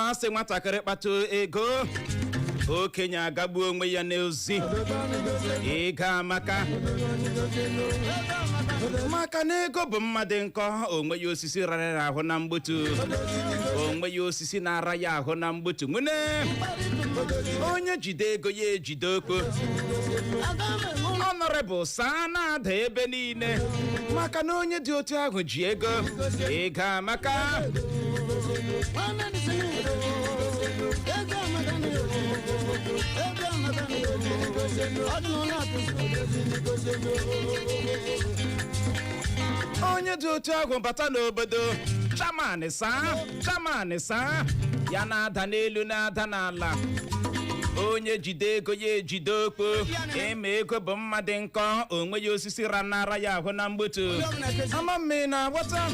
A sị nwatakịrị kpata ego, okenye agagbuo onwe ya n'ozi. Ego amaka, maka na ego bụ mma dị nkọ. Onwe ya osisi rara ya ahụ na mgbutu, onwe ya osisi na-ara ya ahụ na mgbutu. Nwune onye jide ego ya ejide okpo. Honorable saa na-ada ebe niile, maka na onye dị otu ahụ ji ego. Ego amaka. Onye dị otu ahụ bata n'obodo, chairman saa, chairman saa, ya na-ada n'elu, na-ada n'ala. Onye jide ego ya ejide okpo. Ịma ego bụ mma dị nkọ, onwe ya osisi ranara ya ahụ na mgbutu. Ama mme na-aghọta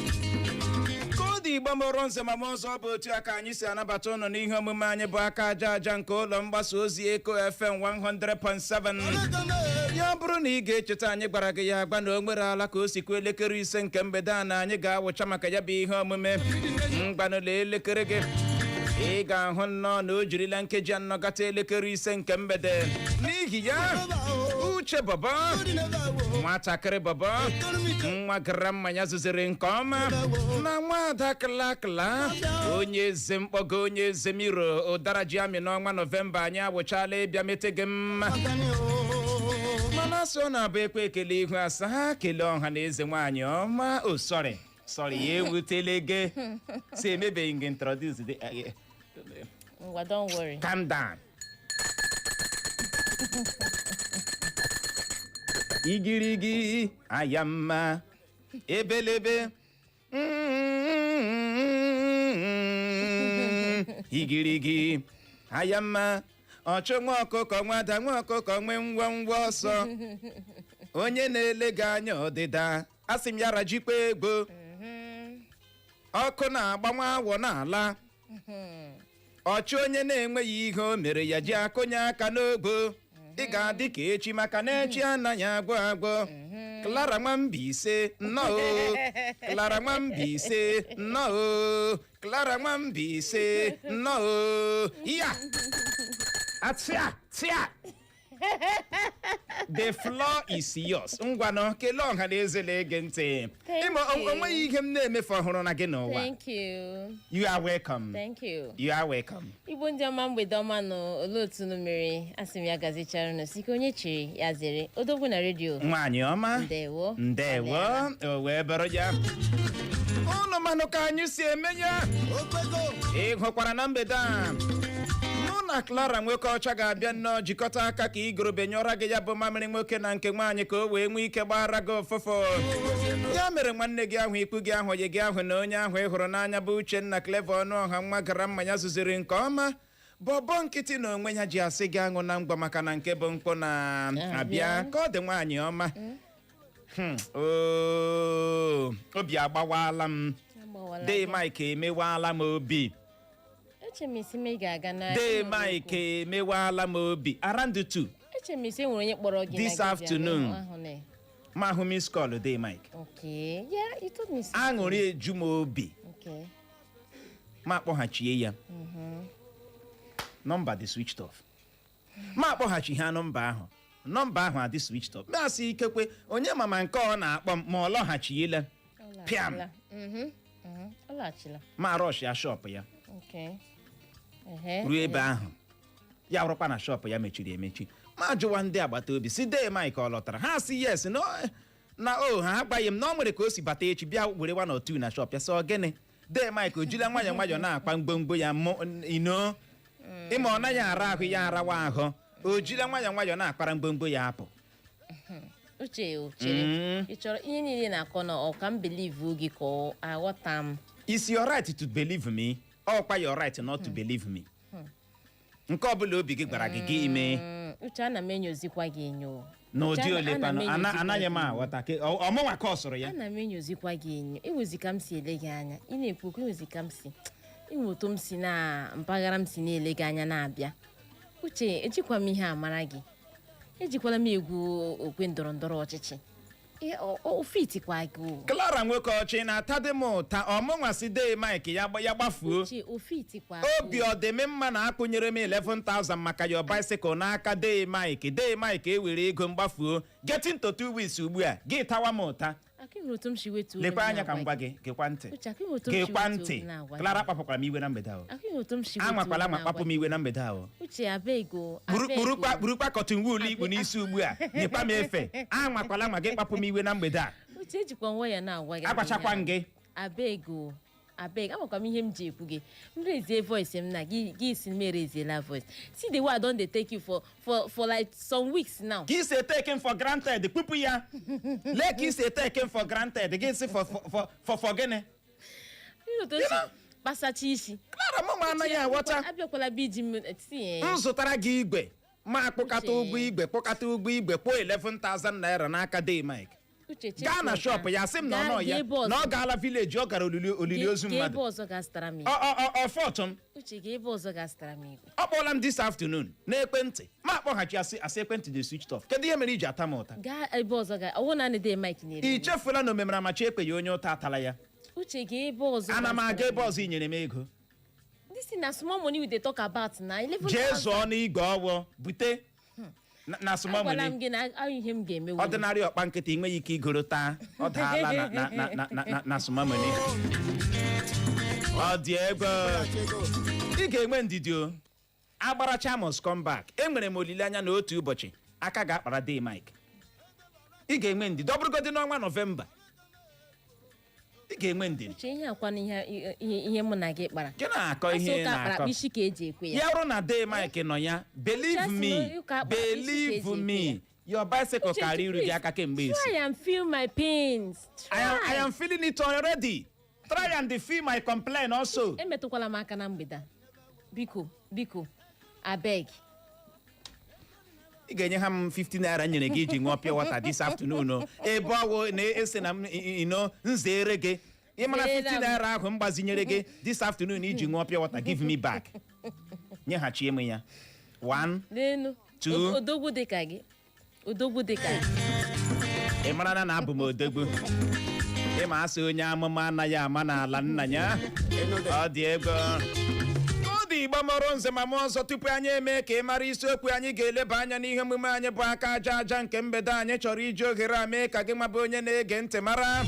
ka ọ dị. Igbo mụrụ nze ma ọzọ, bụ otu aka anyị si anabata ụnụ n'ihe omume anyị bụ Aka Aja Aja nke ụlọ mgbasa ozi Eko FM 100.7. Ya bụrụ na ị ga-echeta, anyị gwara gị ya agba na o nwere ala ka o sikwa elekere 5 nke mgbede a na anyị ga-awụcha maka ya bụ ihe omume. Mgbanụla elekere gị, ị ga-ahụ nnọọ na o jirila nkeji 4 gata elekere 5 nke mgbede. N'ihi ya, Uche bọbọ, nwatakịrị bọbọ, nwa gara mmanya zuziri nke ọma na nwaada klakla, onye eze mkpọgo, onye eze miro ụdara ji amị n'ọnwa Nọvemba, anyị awụchala ịbịa mete gị mma. Mana asị ọ na-abụ ekwe ekele ihu asaa, kelee ọha na eze. Nwaanyị ọma, o sorry, sorry, ya ewutele gị si emebeghị gị introduce Ngwa, don't worry. Calm down. Igirigi aya mma ebelebe. Igirigi aya mma, ọchụ nwa ọkụkọ, nwada nwa ọkụkọ nwee ngwa ngwa ọsọ. Onye na-ele gị anya ọdịda, asị m ya rajikwa ego. Ọkụ na-agba nwa awọ n'ala. Ọchụ onye na-enweghị ihe o mere ya ji akụnye aka n'ogo. Ị ga-adị ka echi, maka na echi anaghị agwụ agwụ. Clara Nwambise, nnọọ o. Clara Nwambise, nnọọ o. Clara Nwambise, nnọọ o. Ya atịa tịa, the floor is yours. Ngwanụ, kelee ọha na eze na-ege ntị. Thank Ịma you. onweghị ihe m na-emefu ọhụrụ na gị n'ụwa. Thank you. You are welcome. Thank you. You are welcome. Igbo ndị ọma, mgbede ọma nụ. Olee otu unu mere? Asị m ya gazichara unu sike. Onye chiri ya zere. Odogwu na redio. Nwaanyị ọma. Ndewo. Ndewo. O wee bụrụ ya, ụnụ manụ ka anyị si eme ya. Ị hụkwara na mgbede a, mụ na Clara nwoke ọcha ga-abịa nnọọ jikọta aka ka igorobe nyụọra gị ya bụ mamịrị nwoke na nke nwaanyị, ka o wee nwee ike gbara gị ụfụfụ. Ya mere, nwanne gị ahụ, ikwu gị ahụ, oyi gị ahụ na onye ahụ ị hụrụ n'anya bụ Uchenna Clever ọnụ ọha, nwa gara mmanya zuziri nke ọma, bọbọ nkịtị na onwe ya ji asị gị aṅụ na ngwa, maka na nke bụ mkpụ na-abịa ka ọ dị. Nwaanyị ọma. Oo, obi agbawala m. Agbawala Dee gị. Mike emewala m obi. Eche m isi m ị ga-aga na Dee Mike emewala m obi around 2. Eche m isi enwere onye kpọrọ gị na This gị bịa afternoon. ahụ na. Ma hụ miss call Dee Mike. Okay, yeah, you told me so. Aṅụrị eju m obi. Ma akpọghachie ya, nọmba dị switched off. Ma akpọghachi ha nọmba ahụ, nọmba ahụ adị switched off. Masị ikekwe onye ma nke ọ na-akpọ m, ma ọ lọghachiela. Pịam. Ọ laghachila. Ma rush ya shop ya. Okay. Ehe. Ruo ebe ahụ, ya bụrụkwa na shop ya mechiri emechi. Ma jụwa ndị agbata obi si, Dee Mike ọ lọtara? Ha si yes, no, na o ha agbaghị m na ọ nwere ka o si bata echi bịa were one or two na shop ya. Sọ gịnị? Dee Mike o jila nwayọọ nwayọọ na-akpa mgbomgbo ya mụ ino. Ịma ọ naghị ara ahụ, ya arawa ahụ, o jila nwayọọ nwayọọ na-akpara mgbomgbo ya apụ. Uche, o chere. Ị chọrọ ihe niile na-akọ na ọ ka m believe gị ka ọ aghọta m? Is your right to believe me, ọkwa your right not to believe me. Nke ọbụla obi gị gwara gị gị ime. Uche, ana m enyozikwa gị enyo. N'ụdị Uche, ole ana m kwanụ? enyozikwa Anaghị m gị enyo. aghọta ọmụnwa ka ọ sụrụ ya. Ana m enyozikwa gị enyo. Enwezi ka m si ele gị anya, ị na-ekwu okwu, enwezi ka m si inwe otu m si na mpaghara m si na-ele gị anya na-abịa. Uche, ejikwa m ihe amara gị, ejikwala m egwu okwe ndọrọ ndọrọ ọchịchị. Ofitikwa gị o. Clara nwoke ọchị na-ata dị m ụta ọmụnwasị dee Mike ya ya gbafuo. Uche, ofitikwa. Obi ọ dị m mma na akwụnyere m 11,000 maka your bicycle n'aka dee Mike. Dee Mike ewere ego mgbafuo getting to 2 weeks ugbu a, gị tawa m ụta. Aka ịhụrụ otu m si wetu olu Lekwa m anya ka m na-agwa gwa gị, gekwa ntị. Uche, aka ịhụrụ otu m si Gekwa wetu ntị. olu na-agwa gị. Clara, kpapụkwara m iwe na mgbede ahụ. Aka ịhụrụ otu m si wetu Anwakwala olu ma na-agwa kpapụ m gị. iwe na mgbede ahụ. Uche, abeg o. Kpuru Abeg kpurukwa o. Kpurukwa cotton wool ikpu n'isi ugbu a, nyekwa m efe. Anwakwala ma gị kpapụ m iwe na mgbede a. Uche, ejikwa nwa ya na-agwa gị. Agbachakwa m gị. Abeg o, abeg. Amakwa m ihe m ji ekwu gị. M rezie voice m na gị, gị si m ereziela voice. See the way I don dey take you for like some weeks now. Ka isi taken for granted, kpupu ya. Lee ka isi taken for granted, gị si for gịnị? Ihe otu o si kpasacha isi. Clara, mụ nwa anaghị aghọta. Abịakwala bụ iji m tinye. M zụtara gị igwe ma akpụkata Uche. ụgwọ igwe, kpụkata ụgwọ igwe, kwụọ 11,000 naira n'aka Dee Mike. Uche, Gaa na shop ya, sị m na ọ nọ ya, na ọ gaala village, ọ gara olili ozu Gaa ebe mmadụ. ọzọ ga-azụtara m Ọ igwe. ọ ọ ọ fọtụ m. Uche, gaa ebe ọzọ ga-azụtara m igwe. Ọ kpọọla m this afternoon n'ekwentị, ma akpọghachi, asị ekwentị dị switched off. Kedu ihe mere iji ata m ụta? Gaa ebe ọzọ ga ọwụ naanị Dee Mike nyere I m. chefula na omemara machi ekpe ya, onye ụta atala ya. Uche, gaa ebe ọzọ Ana m ga-azụtara aga ebe m. ọzọ? I nyere m ego. This thing na small money we dey talk about na 11,000. Jee zụọ n'igwe ọwụ bute na small Agwala m money. gị na ahụ ihe m ga-emewu. Ọdịnarị ọkpa nkịtị ị nweghị ike igoro taa, ọ daala na small money. Ọ dị ego. Ị ga-enwe ndidi o. Agbaracha must come back. Enwere m olileanya na otu ụbọchị aka ga-akpara Dee Mike. Ị ga-enwe ndidi, ọ bụrụgodị n'ọnwa Nọvemba. Ị ga-enwe ndidi. Uche, ihe akwa na ihe ihe mụ na gị kpara. Gị na-akọ Asị ihe ị ụka akpara na-akọ. akpa isi ka eji ekwe ya. Ya bụrụ na Dee Mike nọ ya, believe Uche, me, asị na ụka akpara isi ka believe eji ekwe me, ya. your bicycle Uche, karị iru gị please, aka kemgbe esi. try and feel my pains. I Try. am feeling it already. Try and feel my complaint also. Emetụkwala m aka na mgbede a. Biko, biko, abeg. Ị ga-enye ha m 50 naira nyere gị iji ṅụọ pure water this afternoon o. Ebe ọwụ na-ese na m ino nzere gị. Ị mara Zere 50 m. naira ahụ m gbazinyere gị this afternoon iji ṅụọ pure water, give me back. Nyeghachie m ya. One, N'elu. two. Odogwu dị ka gị, odogwu dị ka gị. Ị mara na abụ m odogwu. Ị ma asị onye amụma anaghị ama n'ala nna ya. Ọ dị ego. Ọ dị. Igbo mụrụ nze ma mụọ ọzọ, tupu anyị eme ka ị mara isiokwu anyị ga-eleba anya n'ihe omume anyị bụ aka aja aja nke mgbede, anyị chọrọ iji ohere a mee ka gị maba onye na-ege ntị mara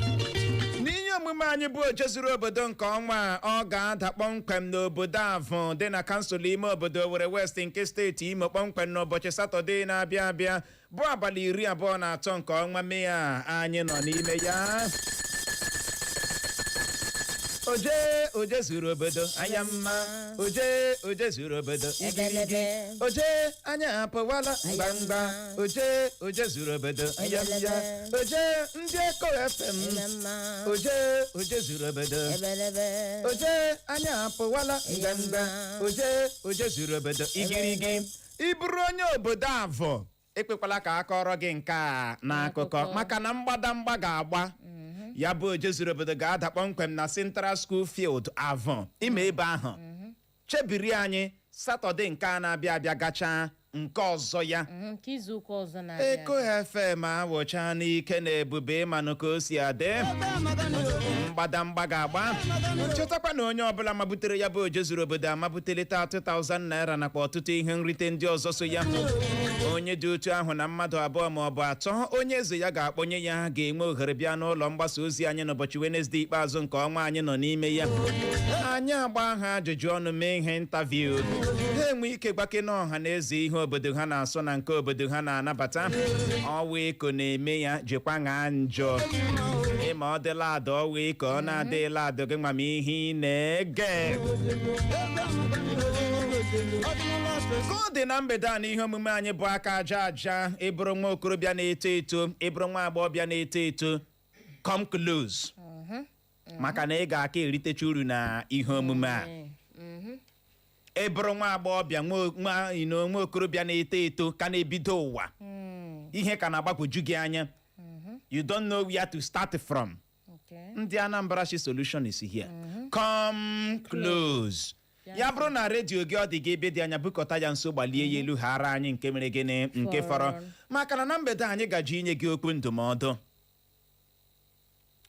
n'ihe omume anyị bụ oche zuru obodo nke ọnwa a, ọ ga-ada kpọmkwem n'obodo Avụ dị na kansụl ime obodo Owerri West nke steeti Imo, kpọmkwem n'ụbọchị Satọde na-abịa abịa, bụ abalị 23 nke ọnwa Mee a anyị nọ n'ime ya. Oje oje zuru obodo anya mma, oje oje zuru obodo igirigi. Ebelebe. Oje anya apụwala mgbamgba, oje oje zuru obodo anya mma, oje ndị Eko FM. Mma. Oje oje zuru obodo. Ebelebe. Oje anya apụwala mgbamgba, oje oje zuru obodo igirigi. Ị bụrụ onye obodo Avọ, ekwekwala ka a kọrọ gị nke a n'akụkọ. N'akụkọ. Maka na mgbadamgba ga-agba ya bụ oje zuru obodo ga-ada kpọmkwem na Central School Field, Avọ, ime ebe ahụ. Chebiri anyị Satọde nke a na-abịa abịa gachaa nke ọzọ ya. Nke izu ụka ọzọ na-abịa. Eko FM awụcha n'ike na ebube, ịmanụ ka o si adị. Mgbadamgba ga-agba. Chetakwa na onye ọbụla mabutere ya bụ oje zuru obodo amabutere 30,000 naira nakwa ọtụtụ ihe nrite ndị ọzọ so ya. Onye dị otu ahụ na mmadụ abụọ ma ọ bụ atọ onye eze ya ga-akpọnye ya ga-enwe ohere bịa n'ụlọ mgbasa ozi anyị n'ụbọchị Wenesde ikpeazụ nke ọnwa anyị nọ n'ime ya. Anyị agba ha ajụjụ ọnụ, mee ihe interview, ha enwe ike gbake n'ọha na eze ihe obodo ha na-asọ na nke obodo ha na-anabata. Ọwa Eko na-eme ya, jikwa ṅaa njọ ịma ọ dịla ada. Ọwa eko ọ na-adịla adụ gị nwa ma ihe ị na-ege ka ọ dị na mgbede a n'ihe omume anyị bụ aka aja aja. Ịbụrụ nwa okorobịa na-eto eto, ịbụrụ nwa agbọghọbịa na-eto eto, come close, maka na ị ga-aka eritecha uru na ihe omume a. Ị bụrụ nwa agbọghọbịa, nwa okorobịa na-eto eto ka na-ebido ụwa, ihe ka na-agbagwoju gị anya, you don't know where to start from. Ndị Anambra shi solution is here. Come close. Ya bụrụ na redio gị ọ dị gị ebe dị anya, bukọta ya nso, gbalie ya elu, ghara anyị nke mere gịnị nke fọrọ, Fọrọ. maka na na mgbede anyị gaji inye gị okwu ndụmọdụ.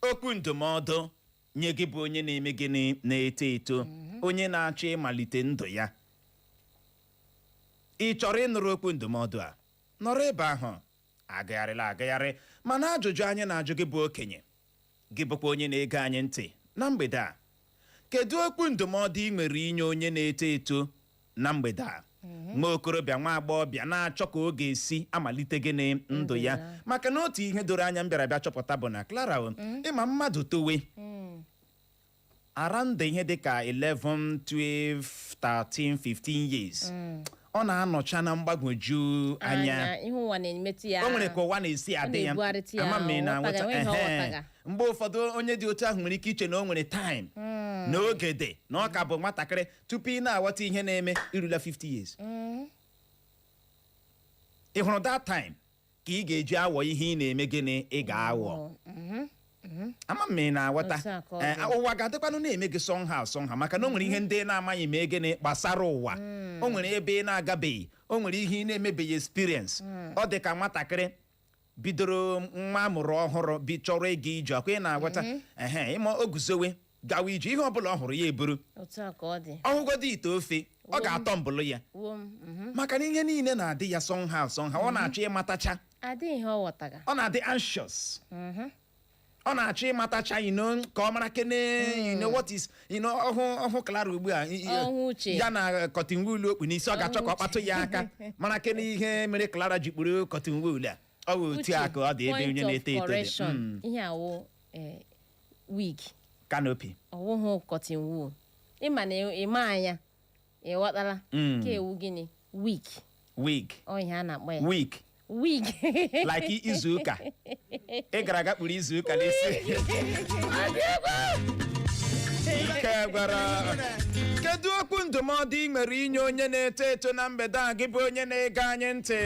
Okwu ndụmọdụ nye gị bụ onye na-eme gịnị, na-eto eto, onye na-achọ ịmalite ndụ ya. Ị chọrọ ịnụrụ okwu ndụmọdụ a? Nọrọ ebe ahụ, agagharịla agagharị. Mana ajụjụ anyị na-ajụ gị bụ okenye, gị bụkwa onye na-ege anyị ntị na mgbede a: kedu okwu ndụmọdụ ị nwere inye onye na-eto eto na mgbede a, nwa okorobịa, nwa agbọghọbịa na-achọ ka ọ ga-esi amalite gịnị, ndụ ya? Maka na otu ihe doro anya m bịara bịa chọpụta bụ na, Clara o, ịma mmadụ towe around ihe dịka 11, 12, 13, 15 years, ọ na-anọcha na mgbagwoju anya. Ihe ụwa na-emetụ ya. O nwere ka ụwa na-esi adị ya. Na-ebugharịtụ ya, Ama m ị na-anweta. ọ ghọtaga, enweghị ihe ọ Ehe. ghọtaga. Mgbe ụfọdụ, onye dị otu ahụ nwere ike iche na o nwere time, na oge dị, na ọ ka bụ nwatakịrị. Tupu ị na-aghọta ihe na-eme, irula 50 years. Ị hụrụ that time ka ị ga-eji awọ ihe ị na-eme gịnị, ị ga-awọ. Ama m ị na-aghọta. Otu a ka ọ Eh, dị. Ụwa ga-adịkwanụ na-eme gị somehow somehow, maka na o nwere ihe ndị ị na-amaghị ma gịnị gbasara ụwa, o nwere ebe ị na-agabeghị, o nwere ihe ị na-emebeghị experience. Ọ dị ka nwatakịrị bidoro, nwa amụrụ ọhụrụ bi chọrọ ịga ije, ọkwa ị na-aghọta? Ehe, ịma o guzowe gawa ije, ihe ọbụla ọ hụrụ ya eburu. Otu a ka ọ dị. Ọhụgodo ite ofe, ọ ga-atọ mbụlụ ya. Wuo m Maka na ihe niile na-adị ya somehow somehow, ọ na-achọ ịmatacha. Adịghị ihe ọ ghọtaga. Ọ na-adị anxious, ọ na-achọ ịmatacha, ka ọ mara kene, you know what is, ọhụ ọhụ Clara ugbu a Ọhụ uche. Ya na cotton wool okpu n'isi, ọ ga-achọ ka ọ kpatụ ya aka mara kene ihe mere Clara ji kpuru cotton wool a. Ọ bụ otu a ka ọ dị ebe onye na-eto eto dị. Ihe awụ wig. Canopy. Ọwụhụ cotton wool. Ịma na ịma anya, ịghọtala? Ka ewu gịnị, wig. Wig. Ọ ihe a na-akpọ ya. Wig. Wig. Like izu ụka ị gara aga kpuru izu ụka n'isi. Ike gwara. Kedu okwu ndụmọdụ ị nwere inye onye na-eto eto na mgbede a, gị bụ onye na-ege anyị ntị?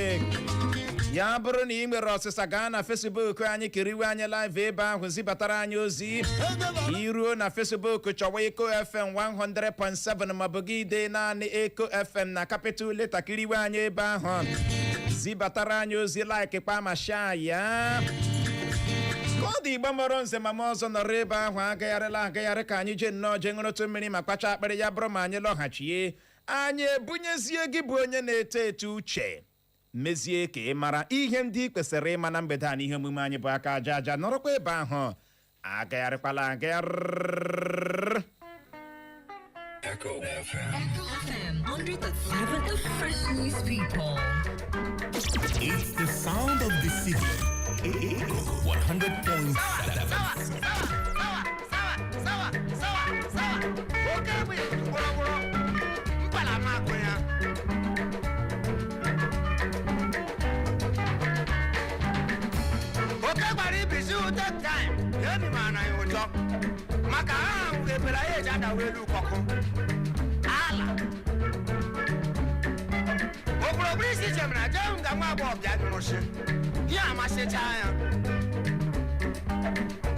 Ya bụrụ na ị nwere ọsịsa, gaa na Facebook anyị, kiriwe anyị live ebe ahụ, zibatara anyị ozi. Iruo na Facebook, chọwa Eko FM 100.7, maọbụ gị dee naanị Eko FM na capital letter, kiriwe anyị ebe ahụ, zibatara anyị ozi, like kpa ma share ya ka ọ dị. Igbo mọrọ nze ma m ọzọ, nọrọ ebe ahụ, agagharịla agagharị. Ka anyị jee nnọọ jee ṅụrụtụ mmiri ma kpacha akpịrị. Ya bụrụ ma anyị lọghachie, anyị ebunyezie gị bụ onye na-eto eto uche, mezie ka ị mara ihe ndị ị kwesịrị ịma na mgbede a n'ihe omume anyị bụ Aka Aja Aja. Nọrọkwa ebe ahụ, agagharịkwala agagharị. Echo FM. Echo FM 100.7, the fresh news people. It's the sound of the city. Echo 100.7. Sawa sawa sawa, oke bụ gwọrọgwọrọ mpala makụ ya. Oke gbara ibisi ute time ya emi ma na ya ụjọ maka ha ahụ ebere ya eji adawa elu kọkụ ala okporokporo isi chem na jee nga nwa agbọghọ bịa nyụrụshi ya amasịcha ya,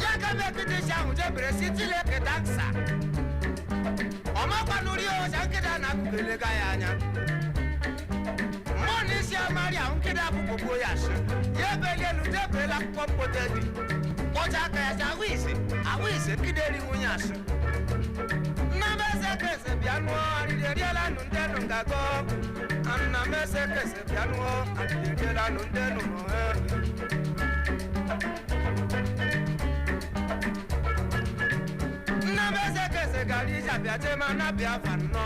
ya ka mekịta isi ahụ jebere si Chineke taksa ọmakwanụri ọcha nkịta na akụkụ elega ya anya mmụọ na isi amari ahụ nkịta akpụkpọ ya shi ya ebeli elu jeberela akwụkwọ mkpote dị kpọcha aka ya si ahụ ise ahụ ise nkịta eri nwunye asị. Nnameze kese bịa nụọ arịrị eriela nụ ndị nụ ngago. Nnameze kese bịa nụọ arịrị eriela nụ ndị nụ eh. Nnameze kese gara ije abịa jema na Biafra nnọọ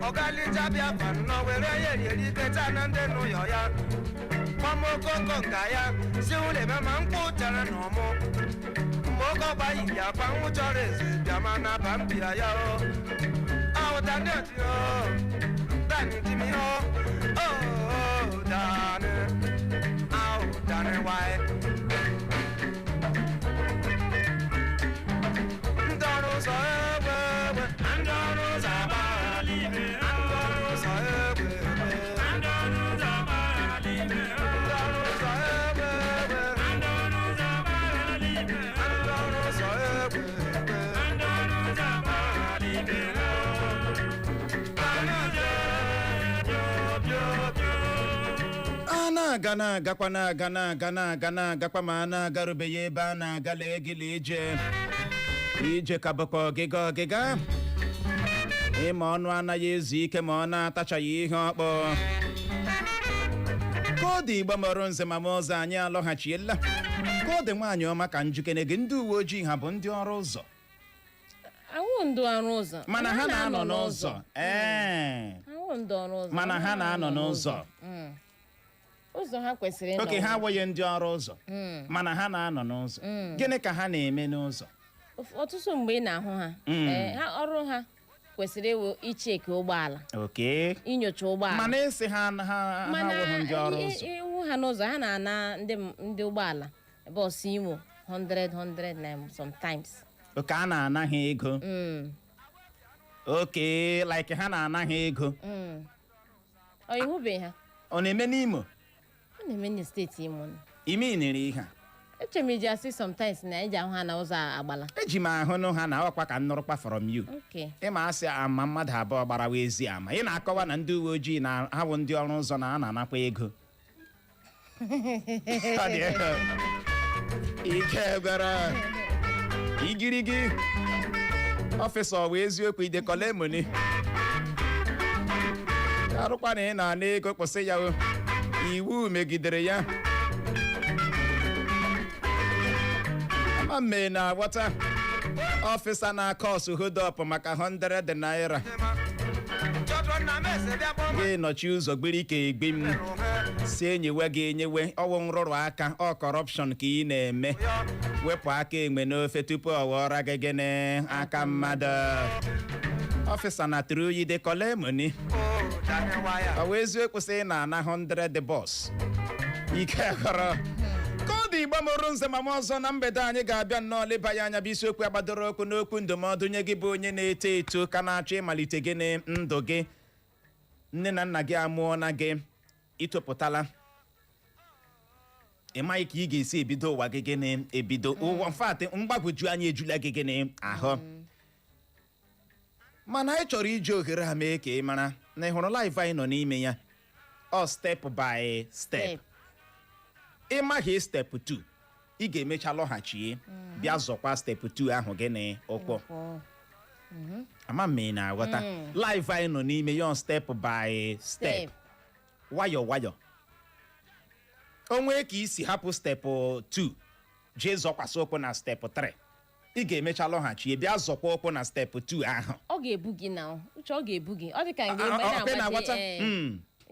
ọgalija Biafra nnọọ were ya erieri kecha na ndị nụyọ ya kpọmokoko nga ya si ụlọ ma nkwụ chara na ọmụ mgbe oke ọgba yi ya kwa nwụ chọrọ eze bịama na ba mbịa ya o ahụta ndị otu o dani dimi o o dani ahụ dani wae ndị ọrụ ụzọ egbe egbe, ndị ọrụ ụzọ agbaghala ime, ndị ọrụ ụzọ egbe egbe, ndị ọrụ ụzọ agbaghala ime, ndị ọrụ ụzọ egbe egbe, ndị ọrụ ụzọ agbaghala ime, ndị ọrụ ụzọ egbe egbe, ndị ọrụ ụzọ agbaghala ime. A Na-aga, na-agakwa, na-aga, na-aga, na-aga, na-agakwa, ma a na-agarubeghị ebe a na-aga. Lee gị, lee ije ije ka bụkwa ọgịga ọgịga. Ịma ọnụ anaghị ezu ike ma ọ na-atachaghị ihe ọkpọ. Koodu Igbo mọrọ nze ma ọzọ, anyị alọghachiela. Koodu nwaanyị ọma, ka njikere gị. Ndị uwe ojii, ha bụ ndị ọrụ ụzọ? Awụ ndị ọrụ ụzọ. Mana ha na-anọ n'ụzọ, ee. Awụ ndị ọrụ ụzọ. Mana ha na-anọ n'ụzọ. Ụzọ ha kwesịrị ịnọ. Oke, ha abụghị ndị ọrụ ụzọ, mana ha na-anọ n'ụzọ. Gịnị ka ha na-eme n'ụzọ? Ọtụtụ mgbe ị na-ahụ ha, ha ọrụ ha kwesịrị ịwụ icheki ụgbọala, inyocha ụgbọala. Mana esi ha Mana awụghị ndị ọrụ ụzọ. Iwu ha n'ụzọ, ha na-ana ndị ụgbọala bọọsụ Imo 100 100 na sometimes. Oke, a na-ana ha ego. Oke, like ha na-ana ha ego. Ọ ịhụbeghị ha? Ọ na-eme n'Imo? Ọ na-eme na steeti Imo. Ime nere ihe a. Eche m iji asị sometimes na eji ahụ ha na ụzọ Agbala. Eji m ahụ nụ ha na ọkwa ka m nụrụkwa from you. Ịma asị ama mmadụ abụọ gbarawa ezi ama. Ị na-akọwa na ndị uwe ojii na ha bụ ndị ọrụ ụzọ na a na-anakwa ego. Ọ dị egwu. Ike gwara igirigi ọfịsa, ọ bụ eziokwu idekọla emoni arụkwa na ị na-ana ego? Kwụsị ya o, iwu megidere ya. Ama mme na-aghọta ọfịsa na-akọ ọsụ hold up maka 100 naira. Gị nọchi ụzọ gbiri ka egbi m si enyiwe gị enyewe. Ọwụ nrụrụ aka, ọ corruption ka ị na-eme. Wepụ aka enwe n'ofe tupu ọ ghọọra gị gịnị? Aka mmadụ. Ọfịsa na tụrụ oyi dị collect money. Ọ wụ eziokwu sị ị na-ana 100 bọs? Ike ghọrọ koodu Igbo mụrụ nze ma m ọzọ. Na mgbede anyị ga-abịa nnọọ leba ya anya bụ isiokwu agbadoro okwu n'okwu ndụmọdụ nye gị bụ onye na-eto eto ka na-achọ ịmalite gịnị? Ndụ gị. Nne na nna gị amụọ na gị, ịtopụtala, ị maghị ka ị ga-esi ebido ụwa gị. Gịnị ebido ụwa mfatị? Mgbagwoju anya ejula gị gịnị ahụ. Mana anyị chọrọ iji ohere a mee ka ị mara na ị hụrụ life anyị nọ n'ime ya, ọ step by step. Step. Ị maghị step 2, ị ga-emecha lọghachie bịa zọkwa step 2 ahụ gịnị? Ụkwụ. Ụkwụ. Ama m ị na-aghọta. Life anyị nọ n'ime ya, ọ step by step. Step. Nwayọ nwayọ. O nwee ka isi hapụ step 2 jee zọkwasị ụkwụ na step 3, ị ga-emecha lọghachie bịa zọkwa ụkwụ na step 2 ahụ. Ọ ga-ebu gị na uche, ọ ga-ebu gị. Ọ dị ka mgbe Ọ na-aghọta?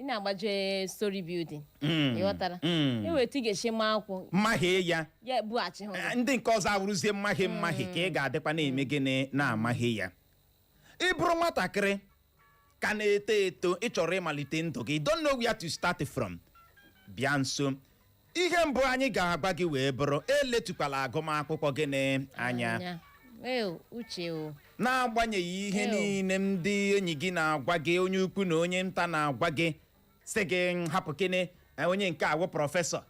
Ị na-agbaje story building. Ị ghọtara? Mm. E weta, ị ga-esi maa akwụ. Mmahie ya. Ya bughachi hụ gị. Ndị nke ọzọ awụrụzie mmahie mmahie ka ị ga-adịkwa na-eme gịnị? Na-amaghị ya. Ị bụrụ nwatakịrị ka na-eto eto, ị chọrọ ịmalite ndụ gị, don't know where to start from, bịa nso. Ihe mbụ anyị ga-agwa gị wee bụrụ: eletukwala agụmakwụkwọ gịnị anya. Ee, uche o. N'agbanyeghị ihe Ew. niile ndị enyi gị na-agwa gị, onye ukwu na onye nta na-agwa gị, sị gị hapụ kene, onye nke awụ professor,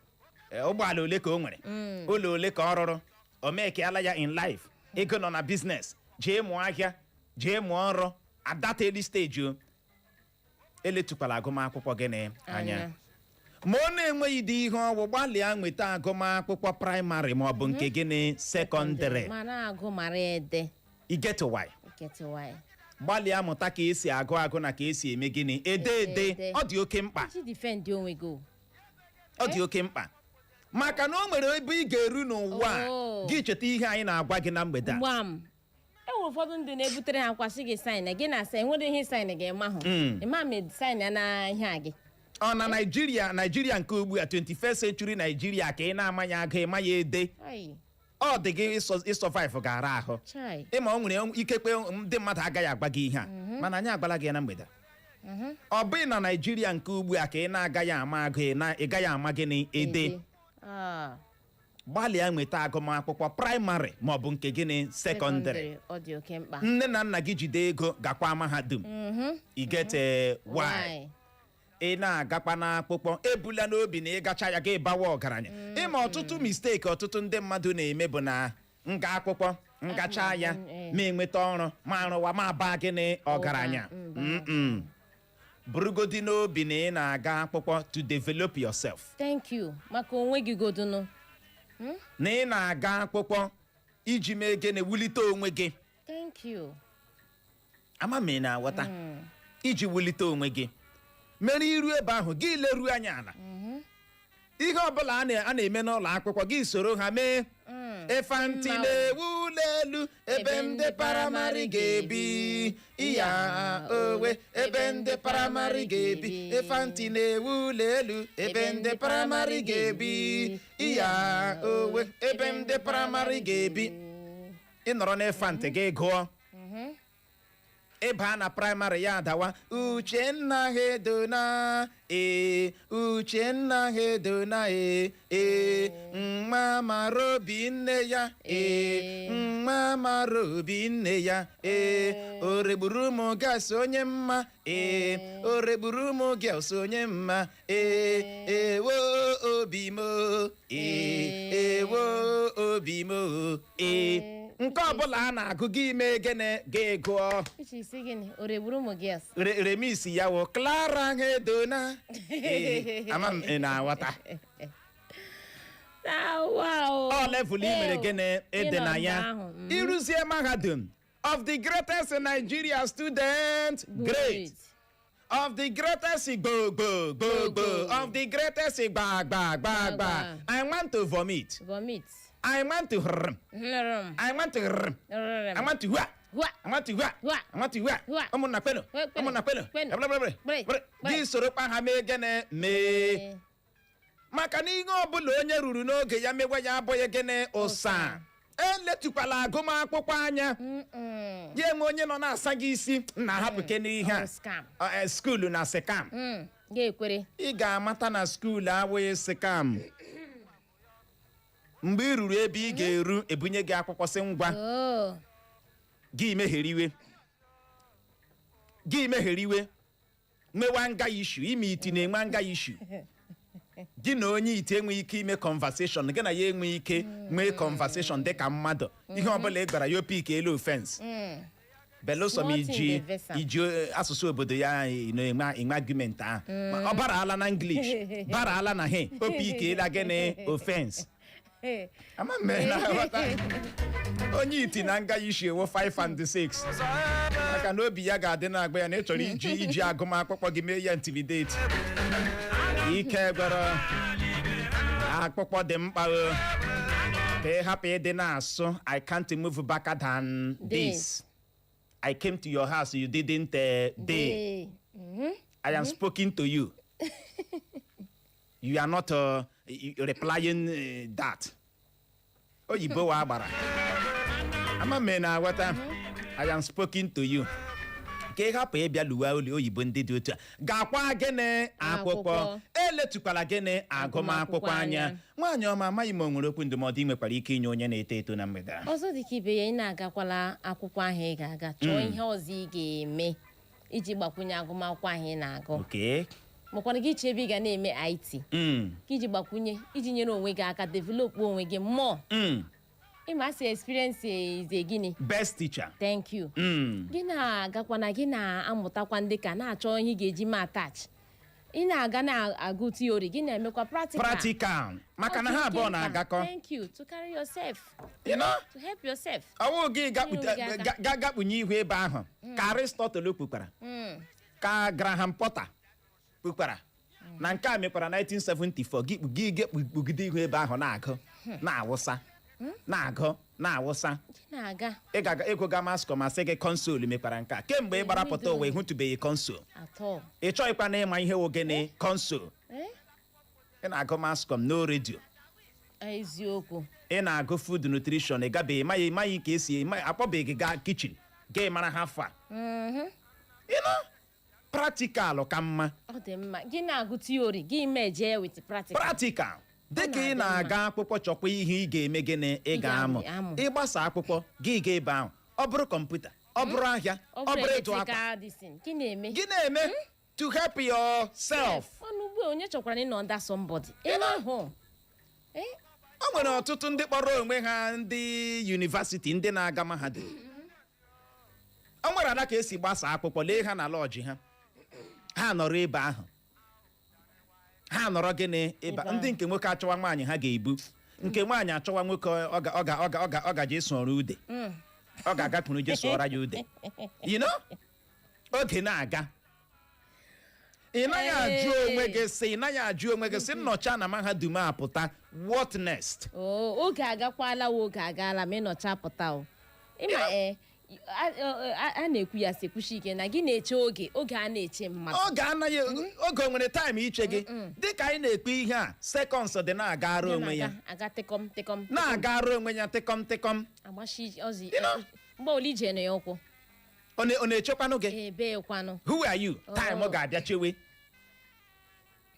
ụgbọala ole ka o nwere, ụlọ ole ka ọ rụrụ, o mekeala ya in life, ego nọ na business, jee mụọ ahịa, jee mụọ ọrụ. At that early stage o, eletukwala agụmakwụkwọ gịnị anya. Ma ọ na-enweghị dị ihe ọgwụ, gbalịa nweta agụmakwụkwọ praịmarị ma ọ bụ nke gịnị? Sekọndịrị. Mara agụ, mara ede. You get why? Get why. Gbalịa mụta ka esi agụ agụ na ka esi eme gịnị? Ede ede. Ede. Ọ dị oke mkpa. Iji defend onwe gị o. Ọ dị oke mkpa maka na o nwere ebe ị ga-eru n'ụwa a, Oh. gị cheta ihe anyị na-agwa gị na mgbede a. Gbam, e nwere ụfọdụ ndị na-ebutere ha kwasị gị sign gị na sign nwere ihe sign gị ịma hụ ịma ma sign ya na ihe a gị. Ọ na Naijiria, Naijiria nke ugbu a, 21st century Naijiria, ka ị na-amaghị agụ, ịmaghị ede, Ai, ọ dị gị ịsurvive gara ahụ. Chai. Ịma o nwere ikekwe ndị mmadụ agaghị agwa gị ihe a, mana anyị agwala gị ya na mgbede a. Ọ bụghị na Naijiria nke ugbu a ka ị na-agaghị ama agụ, ị gaghị ama gịnị? Ede. Ah, Gbalịa nweta agụmakwụkwọ praịmarị ma ọ bụ nke gịnị? Sekọndịrị. Ọ dị oke mkpa. Nne na nna gị jide ego, gakwa mahadum. You get why? Ị na-agakwa n'akwụkwọ, ebula n'obi na ịgacha ya gị bawa ọgaranya. Ịma ọtụtụ mistake ọtụtụ ndị mmadụ na-eme bụ na nga akwụkwọ ngacha ya, ma enweta ọrụ, ma arụwa, ma baa gịnị? Ọgaranya. Ụba, Mm-mm. Burugodi n'obi na ị na-aga akwụkwọ to develop yourself. Thank you. Maka onwe gị godunu. Na ị na-aga akwụkwọ iji mee gịnị? Wulite onwe gị. Thank you. Ama m ị na-aghọta? Iji wulite onwe gị mere iru ebe ahụ, gị leruo anya ala, ihe ọbụla a na-eme n'ụlọ akwụkwọ, gị soro ha mee. Ịfanti Mma. na-ewu ụlọ elu ebe ndị primary ga-ebi iya owe, ebe ndị primary ga-ebi. Ịfanti na-ewu ụlọ elu ebe ndị primary ga-ebi iya owe, ebe ndị primary ga-ebi. Ị nọrọ n'ịfanti, gị gụọ, ịba na primary ya adawa. Uchenna hedona ee, Uchenna hedona ee ee, nwa mara obi nne ya ee, nwa mara obi nne ya ee, o regburu ụmụ gas onye mma ee, o regburu ụmụ girls onye mma ee, ewo obi mo ee, ewo obi mo ee. Nke ọbụla a na-agụ, gị mee gịnị? Gị gụọ. Uche, isi gịnị? O regburu ụmụ girls? Remix ya wụ Clara Hedona ee. Ama m ị na-aghọta? Ah, wow. Ọ level ị mere gịnị? Ịdị Ịnọ na mgbe ya ahụ, ịrụzie mahadum, of the greatest Nigeria student, great of the greatest, gbo gbo gbo gbo of the greatest, gba gba gba gba. Gba. I want to vomit. Vomit. I want to hrm. Nrm. I want to hrm. Nrm. I want to hua. Hua. I want to hua. Hua. I want to hua. Hua. Ụmụnna kwenu. Kwenu. Ụmụnna kwenu. Kwenu. Bre, bre, bre. Bre. Bre. Bre. Gị soro kpa ha mee gịnị? Mee. Maka na ihe ọbụla onye ruru n'oge ya mewe ya abụghị gịnị? Ụsa. Eletukwala agụmakwụkwọ anya. Mm-mm. Ya enwe onye nọ na-asa gị isi na hapụ ke n'ihe Ọ a. scam. School na scam. Ga-ekwere. Ị ga-amata na school abụghị scam mgbe ị ruru ebe ị ga-eru, ebunye gị akwụkwọ, sị ngwa. Oh. Gị meghere iwe, gị meghere iwe, nwewa nga issue. Ime iti na-enwe nga issue. Gị na onye iti enweghị ike ime conversation, gị na ya enweghị ike nwee conversation dịka mmadụ. Ihe ọbụla ị gwara ya, o pick elu offense, belụsọ ma Small thing iji dey vex am. iji asụsụ obodo ya ị na-enwe enwe argument ahụ. Ma ọ bara na English, bara na he, o pick ela gịnị? Offense. Ama m na aghọta. Onye iti na nga isi ewo 5 and 6, maka na obi ya ga-adị na-agba ya na ị chọrọ iji agụmakwụkwọ gị mee ya intimidate. Ike gwara akpụkpọ dị mkpa o, ka ị hapụ ịdị na-asụ, "I can't move back than this." This. I came to your house, you didn't dey. Dey. I am speaking to you, you are not replying that oyibo wa agbara. Ama m na aghọta? I am speaking to you. Ka ị hapụ ịbịa luwe oli oyibo ndị dị otu a, gakwa gịnị? Akwụkwọ. Akwụkwọ. Eletukwala gịnị? Agụmakwụkwọ anya. Anya. Nwaanyị ọma, amaghị m o nwere okwu ndụmọdụ ị nwekwara ike inye onye na-eto eto na mgbede a. Ọzọ dị ka ibe ya, ị na-agakwala akwụkwọ ahụ ị ga-aga, chọọ ihe ọzọ ị ga-eme iji gbakwunye agụmakwụkwọ ahụ ị na-agụ, makwana gị iche ebe ị ga na-eme IT, ka iji gbakwunye, iji nyere onwe gị aka develop onwe gị mmụọ. Ịma asị experience is a gịnị? Best teacher. Thank you. Gị na-agakwa na gị na-amụtakwa ndị ka na-achọ ihe ị ga-eji ma attach. Ị na-aga na-agụ theory, gị na-emekwa practical. Practical, maka na ha Ọ dị abụọ oke mkpa. na-agakọ. Thank you. To carry yourself, You know? to help yourself. Ọwụ gị Inye onwe gị aka. gakpunye ihu ebe ahụ ka Aristotle kpukwara, ka Graham Potter kpukwara, na nke a mekwara 1974. Gị kpugide ihu ebe ahụ, na-agụ na-awụsa, na-agụ na-awụsa. Gị na-aga. Ị ga ịgụga mass comm, asị gị console mekwara nke a. Kemgbe ị gbara pụta ụwa, ịhụtụbeghị console. Atọ. Ị chọghịkwa na ịma ihe wụ gịnị console. Eh? Ị na-agụ mass comm, no redio. Eziokwu. Ị na-agụ food nutrition, ị gabeghị, maghị maghị ka esi akpọbeghị gị gaa kitchen gị mara ha fa. Practical ka mma. Ọ dị mma gị na-agụ theory, gị meje with practical. Practical, dịka ị na-adị. Na-aga akwụkwọ, chọkwa ihe ị ga-eme gịnị? Ị Ị ga-amụ. ga-amụ. Ịgbasa akwụkwọ gị, ga ebe ahụ, ọ bụrụ kọmputa, ọ bụrụ ahịa, ọ ọ bụrụ bụrụ ịtụ akwa, electrical this, gị na-eme. Gị na-eme to help yourself. Ọnụ ugbu a, onye chọkwara ịnọ under somebody ebe ahụ? Eh? O nwere ọtụtụ ndị kpọrọ onwe ha ndị university, ndị na-aga mahadum. O nwere ada ka esi gbasa akwụkwọ, lee ha na lọji ha. Ha nọrọ ebe ahụ, ha nọrọ gịnị ebe Ebe ahụ. Ndị nke nwoke achọwa nwaanyị ha ga-ebu, nke nwaanyị achọwa nwoke ọ ga ọ ga ọ ga ọ ga ọ gaje sụọrọ ude, ọ ga-agakwuru je sụọra ya ude. Oge na-aga, ị naghị ajụ onwe gị sị, ị naghị ajụ onwe gị sị, nnọcha na mahadum a pụta, what next? Oo, oge agakwala wo, oge agaala ma ịnọcha pụta o. Ịma ee, a na-ekwu ya si ekwuchi ike na gị na-eche oge, oge a na-eche mmadụ. Oge anaghị, oge o nwere time iche gị. Dịka anyị na-ekpe ihe a, seconds dị na-agara onwe ya. Aga tịkọm tịkọm. Na-agara onwe ya tịkọm tịkọm. Agbachi ọzọ. You know? Mgbe ole ije nọ ya ụkwụ. Ọ na-echekwanụ gị. Ebekwanụ? Who are you? Time Oh. ga-abịa chewe.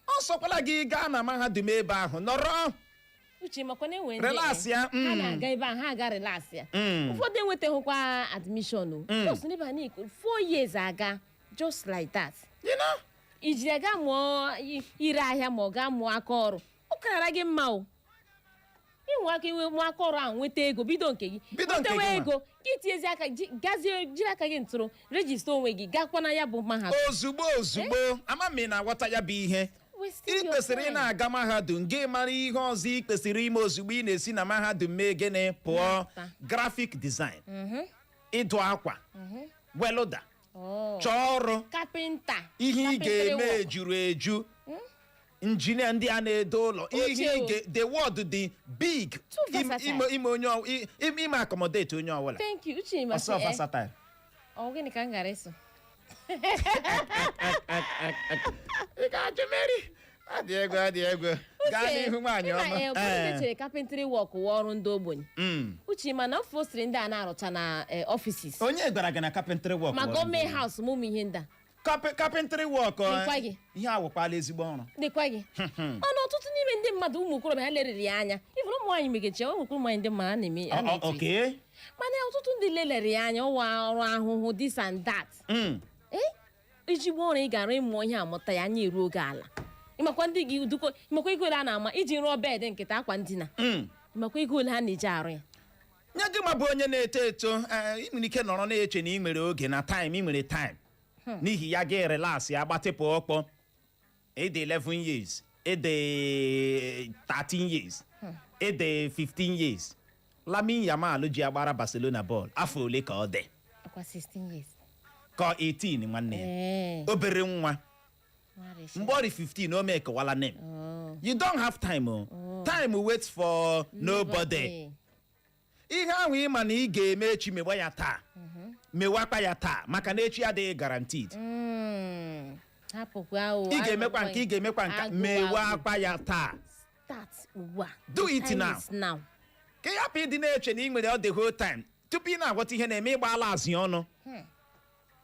Ọ sọkwala gị gaa na mahadum ebe ahụ nọrọ. Uche, makwa na enwe ndị Relax ya, ha na-aga ebe a, ha aga relax ya. Ụfọdụ enwetaghịkwa admission o. Just n'ebe a na-ekwu 4 years aga just like that. Iji ya gaa mụọ ire ahịa ma ọ gaa mụọ aka ọrụ, ọ karara gị mma o. Inwe aka inwe mụọ aka ọrụ ahụ, nweta ego, bido nke gị. Bido nke nwetawa gị nwa. ego gị, tinyezi aka gazie jiri aka gị ntụrụ register onwe gị, gakwa na ya bụ mahadum. Ozugbo ozugbo, ama m ị na-aghọta ya bụ ihe. Wasting Ị your kwesịrị ị time. na-aga mahadum, gị mara ihe ọzọ ị kwesịrị ime ozugbo ị na-esi na mahadum mee gịnị pụọ. Na-apụta. Graphic design, ịdụ akwa, welder, Oh. chọọ ọrụ. Kapịnta. Ihe ị Carpentry ga-eme work. juru eju, injinia, ndị a na-edo ụlọ, ihe Uche ị o. the world dị big. Too versatile. Ime onye ime accommodate onye ọbụla. Thank you, Uche. Ọsọ Masị eh versatile. Ọ gịnị ka m gara ịsụ? Ị ga-ajụ Mary, adị egwu, adị egwu. Gaa n'ihu, nwaanyị ọma. Ụfọdụ ndị chere carpentry work wụ ọrụ ndị ogbenye. Uche, mana ofosiri ndị a na-arụcha na offices. Onye gwara gị na carpentry work Ma wụ ọrụ gọọmenti ndị house ma ụmụ ihe ndị a. Carpentry work Dịkwa gị. Ihe awụkwala ezigbo ọrụ. Dịkwa gị ọnụ ọtụtụ n'ime ndị mmadụ, ụmụ okorobịa, ha leriri ya anya. Ifuru ụmụ nwaanyị megechi, o nwekwara ụmụ nwaanyị ndị mmadụ a na-eme a na-etu ya. Mana ọtụtụ ndị lelere ya anya ụwa ọrụ ahụhụ, this and that. Ee, ijigbo ọrụ ị gara ịmụọ ihe amụta ya anya eruo oge ala. Ịmakwa ndị gị duko, ịmakwa ego ole a na-ama iji rụọ bed nkịta, akwa ndina. Ịmakwa ego ole ha na-eji arụ ya. Nye gị ma bụ onye na-eto eto, ị nwere ike nọrọ na-eche na ị nwere oge na time, ị nwere time, n'ihi ya gị relax ya, gbatịpụ ọkpọ. Ịdị 11 years, ịdị 13 years, ịdị 15 years. Lamine Yamal ji agbara Barcelona bọọlụ, afọ ole ka ọ dị? Akwa 16 years. Ka 18 nwanne ya. Ee. Obere nwa. Nwarịsị. Mgbe ọ dị 15, o mekewala name. Oh. You don't have time o. Time waits for nobody. Ihe ahụ ị ma na ị ga-eme echi, mewa ya taa, mewakwa ya taa, maka na echi adịghị guaranteed. Hapụkwa o. Ị ga-emekwa nke ị ga-emekwa nke, Agụụ, mewakwa ya taa. Start ugbu a. Do it Time now. is now. Ka ị hapụ ịdị na-eche na ị nwere ọ the whole time. Tupu ị na-aghọta ihe na-eme, ịgbaala azị ọnụ,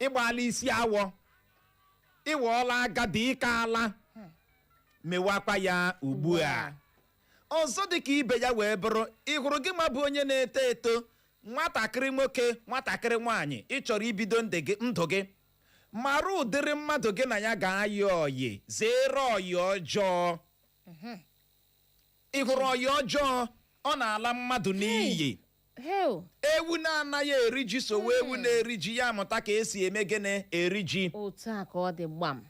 ịgbaala isi awọ, ịwọọla agadi ịka ala. Mewakwa ya ugbu a. Ọzọ dị ka ibe ya wee bụrụ, ị hụrụ gị ma bụ onye na-eto eto, nwatakịrị nwoke, nwatakịrị nwaanyị, ị chọrọ ibido ndụ gị, ndụ gị, mara ụdịrị mmadụ gị na ya ga-ayị ọyị. Zere ọyị ọjọọ. Ị hụrụ ọyị ọjọọ, ọ na-ala mmadụ n'iyi. Hell. Ewu na-anaghị eri ji sowe ewu na-eri ji, ya amụta ka esi eme gịnị? Eri ji. Otu a ka ọ dị, gbam.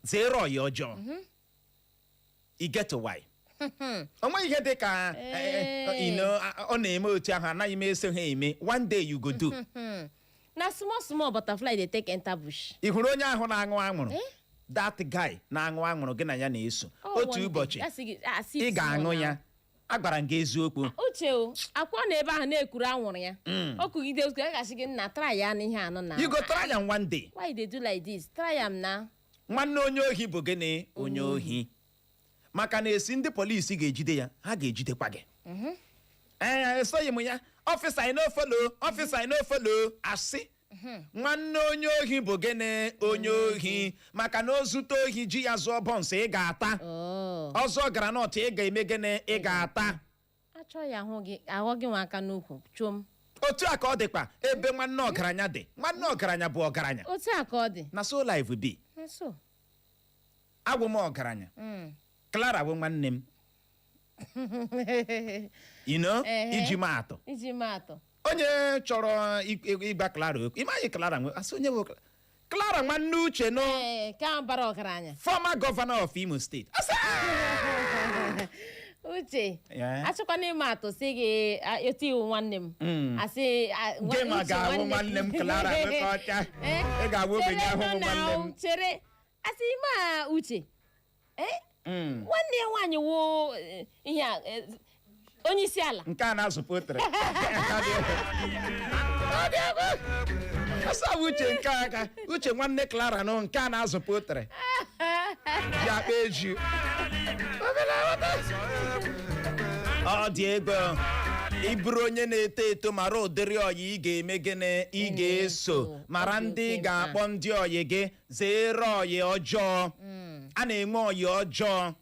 Zere ọyị ọjọọ. I get why? O nweghị ihe dị ka ọ na-eme otu ahụ, anaghị m eso ha eme. One day you go do. Na small small butterfly dey take enter bush. Ị hụrụ onye ahụ na-aṅụ anwụrụ? Eh? That guy na-aṅụ anwụrụ gị na ya na-eso, Oh, otu one day. ụbọchị Ya sị gị, ah, sip ị ga-aṅụ small ya. now. Agwara m gị eziokwu. Uche o, akwa na ebe ahụ na-ekuru anwụrụ ya, o kugide otu a, ga-asị gị, "Nna, try ya n'ihe anọ na." You go try am one day. Why you dey do like this? Try am na. Nwanne onye ohi bụ gịnị? Onye ohi. Maka na esi ndị polisi ga-ejide ya, ha ga-ejidekwa gị. Ee, esoghị m ya, officer, I no follow officer, I no follow. Asị nwanne onye ohi bụ gịnị? Onye ohi. Maka na o zute ohi ji ya zụọ buns, ị ga-ata. Oh. Ọzọ groundnut, ị ga-eme gịnị? Ị ga-ata. Achọ ya ahụ gị, aghọ gị nwa aka n'ukwu chom. Otu a ka ọ dịkwa ebe nwanne ọgaranya dị. Nwanne ọgaranya bụ ọgaranya. Otu a ka ọ dị. Na so life be. Na so. Agwụ m ọgaranya. Clara bụ nwanne m iji maa atụ. Iji maa atụ. Onye chọrọ ịgba Clara okwu, ịmaghị Clara nwe asị onye bụ Clara. Clara nwanne Uche nụ. Ee, ka ahụ bara ọgaranya. Former governor of Imo State. Asị, "Ah!" Uche, Yeah. achọkwana ịma atụ sị gị etu iwu nwanne m asị Gị ma Uche. Ga-awụ nwanne m Clara Nwoke. Eh, Ị ga-awụ ogbenye chere ahụ nụ nwanne na m. Chere, asị ma Uche, nwanne ya nwaanyị wụ ihe a, onye isi ala. Nke a na-azụ poultry. Ọsọ bụ Uche nke aka Uche nwanne Clara nụ, nke a na-azụ poultry ji akpa eju. Ọ dị ego. Ị bụrụ onye na-eto eto, mara ụdịrị ọyị ị ga-eme, gịnị ị ga-eso, mara Ọ dị ndị ị oke ga-akpọ ndị ọyị gị. Zere ọyị ọjọọ. A na-enwe ọyị ọjọọ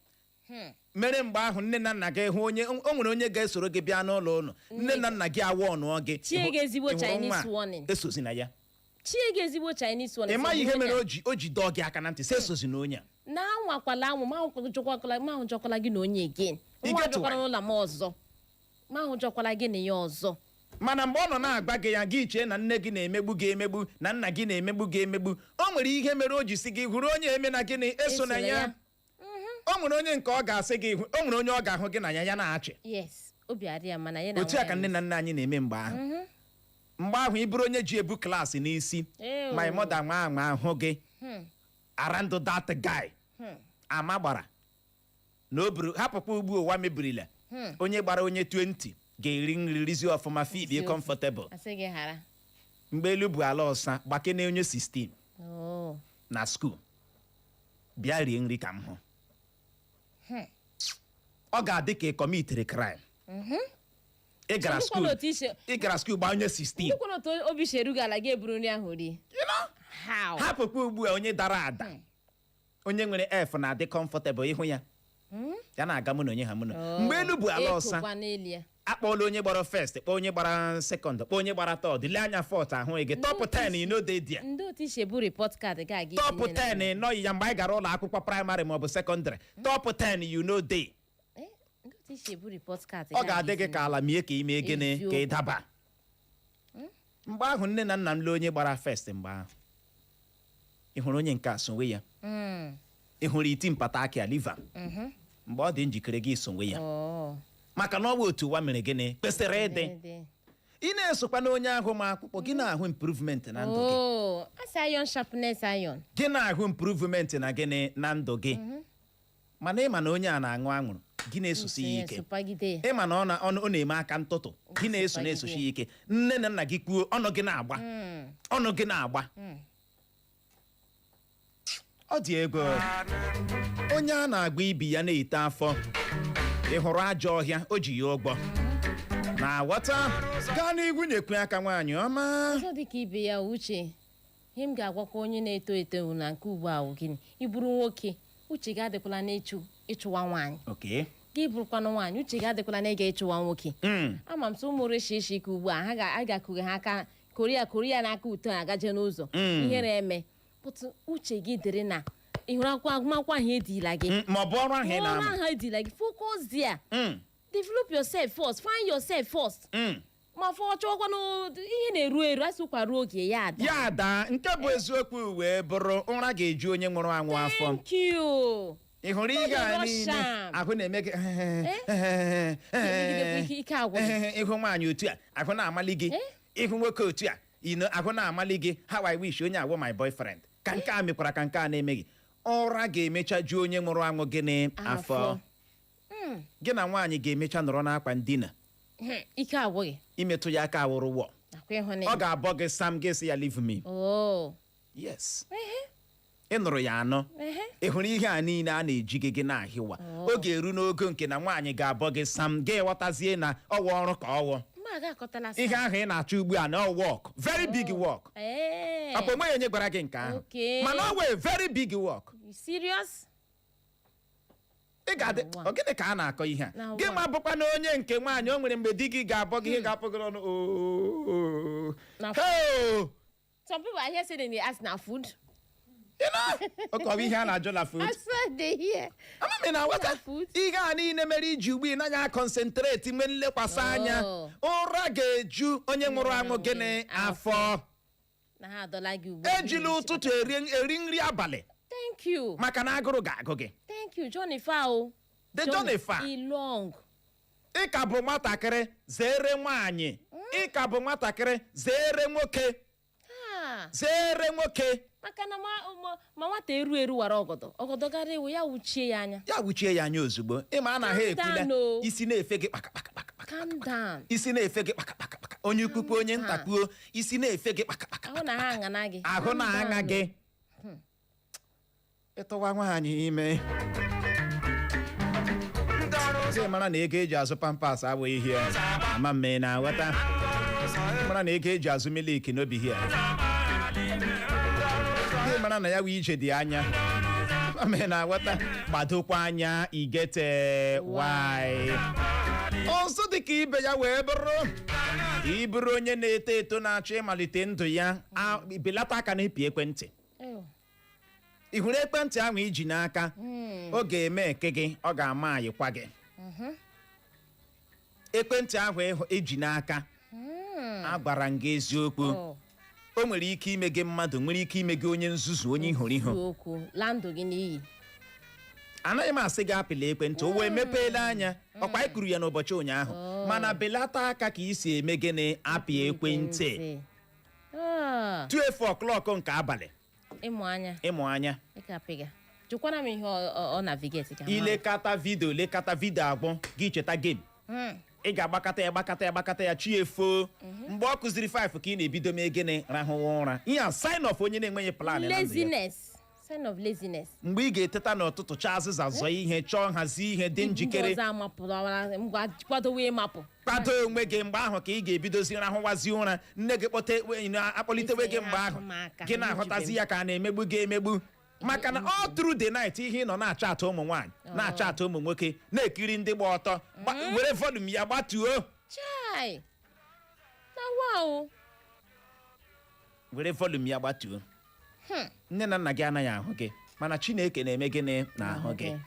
mere mgbe ahụ nne na nna gị hụ onye o nwere, onye ga-esoro gị bịa n'ụlọ ụlọ nne na nna gị awa ọnụọ gị. Chie gị ezigbo Ị hụrụ Chinese nwa a? warning. Esozina ya. Chie gị ezigbo Chinese one. Ị maghị ihe mere o ji dọọ gị aka na ntị sị esozina onye a. Na anwakwala anwụ ma ahụjọkwala, ma ahụjọkwala gị na onye again. Ị Nwa get ahụjọkwala why? n'ụlọ m ọzọ, ma ahụjọkwala gị na ya ọzọ. Mana mgbe ọ nọ na-agba gị ya, gị chee na nne gị na-emegbu gị emegbu, na nna gị na-emegbu gị emegbu. O nwere ihe mere o ji si gị hụrụ onye eme na gịnị, eso na Esola ya. ya. O nwere onye nke ọ ga-asị gị o nwere onye ọ ga-ahụ gị na ya, ya na-achị. Yes, obi adị ya mana ya na Otu a nwa ka ya. nne na nna anyị na-eme mgbe ahụ. Mgbe ahụ ị bụrụ onye ji ebu class n'isi, Ew. my mother nwa anwa ahụ gị around that guy ama gbara na o buru hapụkwa. Ugbu ụwa mebirila, onye gbara onye 20 ga-eri nri, rizi ọfụma, feel Eziokwu. comfortable. Asị gị ghara. Mgbe elu bụ ala ọsa, gbakene onye 16 Oh. na school bịa rie nri ka m hụ, ọ ga-adị ka ị commitiri crime. Ị gara Ndịkwa school n'otu isi- ị gara school gbaa onye 16. Ndịkwa n'otu obi si erughị ala, gị eburu nri ahụ rie. How? Hapụkwa ugbu a, onye dara ada, onye nwere F na-adị comfortable ịhụ ya, ya na-aga mụ na onye ha mụ na Oh. mgbe elu bụ ala ọsa. Ekokwa n'elu ya. Akpọọla onye gbara first, kpọọ onye gbara second, kpọọ onye gbara third, lee anya fourth ahụghị gị. Top 10, you no dey there. Ndị otu isi ebu report card ga-aga Top itinye na- 10 nọghị ya. Mgbe anyị gara ụlọ akwụkwọ primary maọbụ secondary, top 10, you no dey. Eh, ndị otu isi ebu report card Ọ ga-adị gị ka ala mie ka ime gịnị, ka ị Eziokwu. daba. Mgbe ahụ nne na nna m lee onye gbara first mgbe ahụ, ị hụrụ onye nke a, sonwe ya. Ị hụrụ iti mpata akị a liva mgbe ọ dị njikere, gị sonwe ya. Oh. Maka na ọ bụ otu ụwa mere gịnị kwesịrị ịdị. Dị. Ị na-esokwa na onye ahụ ma akwụkwọ, gị na-ahụ improvement na ndụ gị. Oh, asị iron sharpness iron. Gị na-ahụ improvement na gịnị, na ndụ gị. Mana ị ma na onye a na-aṅụ anwụrụ, gị na-esosi ya ike. Sụpagide ya. Ị ma na ọ na-eme aka ntụtụ, gị na-eso na-esosi ya ike. Nne na nna gị kwuo, ọnụ gị na-agba, ọnụ gị na-agba. Ọ dị ego. Onye a na-agba ibi ya na-ete afọ, ị hụrụ ajọ ọhịa o ji ya ụgbọ na-aghọta. Gaa n'igwu, nyekwu aka nwaanyị ọma. Ọzọ dị ka ibe ya, Uche, ihe m ga-agwakwa onye na-eto eto bụ na nke ugbu a wụ gịnị? Ịbụrụ nwoke, uche gị adịkwala n'ịchụ ịchụwa nwaanyị. Gị bụrụkwanụ nwaanyị, uche gị adịkwala n'ịga ịchụwa nwoke. Ama m sị ụmụ reshi ike ugbu a, ha ga-akụghị ha aka koria koria n'aka uto agaje n'ụzọ. Ihere eme pụtụ. Uche gị dịrị na ị hụrụ akwụkwọ, agụmakwụkwọ ahụ edila gị. Ma ọ bụ ọrụ ahụ ị ọrụ na-amụ. Ahụ edila gị, focus there. Develop yourself first, find yourself first. Ma fọ chọkwanụ ihe na-eru eru, asị ụkwa ruo oge ya ada. Ya daa. Nke bụ eziokwu wee bụrụ, ụra ga-eju onye nwụrụ anwụ afọ. Thank you. Ị hụrụ ihe a Ọ niile ga-rush am. ahụ na-eme gị. Emegidekwa ike agwụ gị. Ịhụ nwaanyị otu a, ahụ na-amali gị. Ịhụ nwoke otu a ino, ahụ na-amali gị. How I wish onye awụ my boyfriend. Ka nke a mekwara, ka nke a na-emeghị, ụra ga-emecha ju onye nwụrụ anwụ gịnị, afọ. Afọ. Gị na nwaanyị ga-emecha nọrọ n'akwa ndina. Ike agwụ gị. Imetụ ya aka awụrụ wọ. Nakwa ịhụ na Ọ ga-abọ gị sam, gị sị ya, "Leave me." Oh. Yes, ị nụrụ ya anọ. Ehe. Ị hụrụ ihe a niile a na-eji gị gị na-ahịwa, oge eru n'ogo nke na nwaanyị ga-abọ gị sam, gị ghọtazie na ọwụ ọrụ ka ọwụ. Mma aga akọtala. Ihe ahụ ị na-achọ ugbu a na ọ work, very big work. Ee. Ọ bụ onweghị onye gwara gị nke ahụ. Mana ọ wee very big work. You serious? Ị ga-adị Na ụwa. Ọ gịnị ka a na-akọ ihe a? Na Gị ụwa. ma bụkwa na onye nke nwaanyị, o nwere mgbe di gị ga-abọ gị, ihe ga-apụ gị n'ọnụ. Ooo. Na Hey! Some people, I hear say they ask na food. You know? Oke ọ bụ ihe a na-ajụ na food. I swear they hear. Ama m ị na-aghọta. Na food. Ihe a niile mere iji ugbu ị naghị a-concentrate, nwee nlekwasị anya. Oh. Ụra ga-eju onye nwụrụ anwụ gịnị, afọ. Na ha adọla gị ugbu a. Ejila ụtụtụ eri nri abalị, Thank you. maka na agụrụ ga-agụ gị. Thank you. Journey far o. The journey far. E long. Ị ka bụ nwatakịrị, zere nwaanyị. Ị ka bụ nwatakịrị, zere nwoke. Ah. Zere nwoke. Maka na ma nwata eru eru wara ọgọdọ, ọgọdọ gara ewu ya wuchie ya anya. Ya wuchie ya anya ozugbo. Ịma a na ha Calm ekwula down, o. isi na-efe gị kpaka kpaka kpaka kpaka. Calm down. Isi na-efe gị kpaka kpaka kpaka, onye ukwu, onye nta kwuo, isi na-efe gị kpaka kpaka. Ahụ na ha aṅana gị. Ahụ Calm na-aṅa down. gị. Ịtụwa nwaanyị ime, Ndị ọrụ ụzọ ị mara na ego eji azụ Pampers abụghị ihe ama mme na aghọta. Mara na ego eji azụ milk n'obi hie. Ị mara na ya wụ ije dị anya ama mme na aghọta. Gbadokwa anya igete why. Ọzọ dị ka ibe ya wee bụrụ, ịbụrụ onye na-eto eto na-achọ ịmalite ndụ ya, belata aka na ịpị ekwentị. Ew. Ị hụrụ ekwentị ahụ iji n'aka, ọ ga-eme eke gị, ọ ga-ama ayịkwa gị. Ekwentị ahụ iji n'aka, agwara m gị eziokwu, Oh, o nwere ike ime gị mmadụ, nwere ike ime gị onye nzuzu, onye ihụrụ ihu. Okwu laa ndụ gị n'iyi. Anaghị m asị gị apịla ekwentị, o wee mepeela anya ọkwa anyị kwuru ya n'ụbọchị ụnyaahụ, mana belata aka ka ị si eme gịnị, apị ekwentị. Ah, 12 o'clock nke abalị, ịmụ anya. Ịmụ anya. Ịka pịga, jụkwana m ihe ọ navigate ka mara. Ilekata video, lekata video agbọ gị, cheta game. Ị ga-agbakọta ya, gbakọta ya, gbakọta ya, chi efoo. Mgbe ọ kụziri 5 ka ị na-ebido mee gịnị? Rahụwa ụra. Ihe a, sign of onye na-enweghị plan na ndụ ya. Laziness, sign of laziness. Mgbe ị ga-eteta n'ụtụtụ, chọọ azịza, zọọ ihe, chọọ nhazi ihe, dị njikere, Ndị ọzọ amapụrụ awara, ngwa, kwadowe ịmapụ. Kwado onwe gị. Mgbe ahụ ka ị ga-ebidozi rahụwazi ụra. Nne gị kpọte, akpọlitewe gị. Mgbe ahụ gị na-ahụtazi ya ka a na-emegbu gị emegbu, maka na all through the night, ihe ị nọ na-acha atụ ụmụ nwaanyị, na-acha atụ ụmụ nwoke, na-ekiri ndị gba ọtọ. Were volume ya gbatuo. Chai, na wow. Were volume ya gbatuo. Nne na nna gị anaghị ahụ gị, mana Chineke na-eme gịnị? Na-ahụ gị.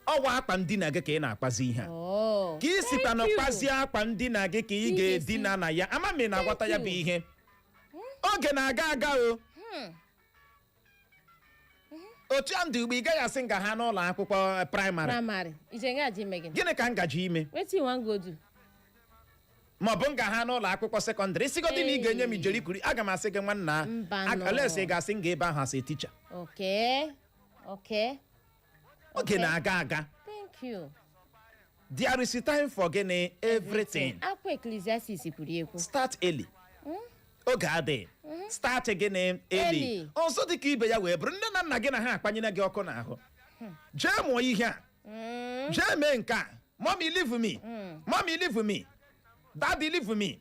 Ọwa akpa ndina gị ka ị na-akpazi ihe a. Oh, Ka ị sikwa na thank you. kpazie akpa ndina gị ka ị Ị ga-edina na ya. Ama m ị na-aghọta ya bụ Thank you. ihe. Oge na-aga aga o. Otu a ndụ ugbo, ị gaghị asị nga ha n'ụlọ akwụkwọ praịmarị. Primary ije ngaji ime gịnị? Gịnị ka ngaji ime? Wetin you wan go do? Ma ọ bụ nga ha n'ụlọ akwụkwọ sekọndịrị, sigodi na ị ga-enye m ijeri kwuru, aga m asị gị, nwanna, Mba nọ. oles ị ga-asị m ga ebe ahụ asị ticha. Okay. Oge na-aga aga. Thank you. There is a time for gịnị? Everything. Akwa Ecclesiastes kwuru ekwu. Start early. Oge adịghị. Start gịnị? Early. Early. Ọzọ dị ka ibe ya wee bụrụ, nne na nna gị na ha akpanyere gị ọkụ n'ahụ, jee mụọ ihe a, jee mee nke a. Mommy, leave me. Mommy, leave me. Daddy, leave me.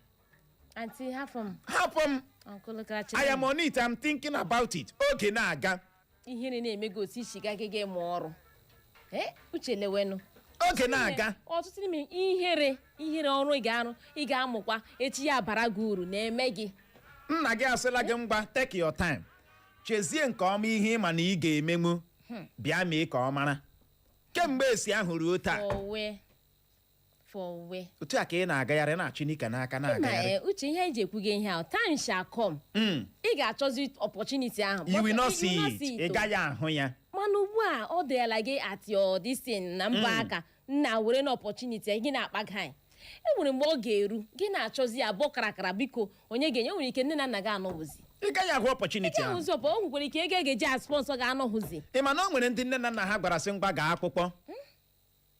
Aunty, hapụ m. Hapụ m. Uncle, krachi. I am on it. I'm thinking about it. Oge na-aga. Ihere na-eme gị otu isi ga gị mụọ ọrụ. Eh, uche lewenụ. Oge na-aga. Ọtụtụ n'ime ihere, ihere ọrụ ị ga-arụ, ị ga-amụkwa echi ya bara gị uru na-eme gị. Nna gị asịla gị, ngwa, take your time, chezie nke ọma ihe ị ma na ị ga-emenwu, bịa mee ka ọ mara. Kemgbe esi ahụ ruo taa, For where? For where? otu a ka ị na-agagharị na-achị n'ike n'aka, Ma na-agagharị. uche, ihe anyị ji ekwuge ihe ahụ, time shall come. Ị ga-achọzi opportunity ahụ, You but will not you see will not it. see Ị it o. gaghị ahụ ya. Mana ugbu a ọ dịala gị at your this thing na mbọ aka nna were na opportunity gị na-akpa gị. E nwere mgbe ọ ga-eru, gị na-achọzi abụọ karakara, biko, onye ga-enye? Nwere ike nne na nna gị anọghụzi. Ị gaghị ahụ opportunity Ị ahụ. ga-ahụzi ọpọ. O nwekwara ike ego ga-eji a sponsor ga-anọghụzi. Ị ma na o nwere ndị nne na nna ha gwara sị, ngwa, gaa akwụkwọ,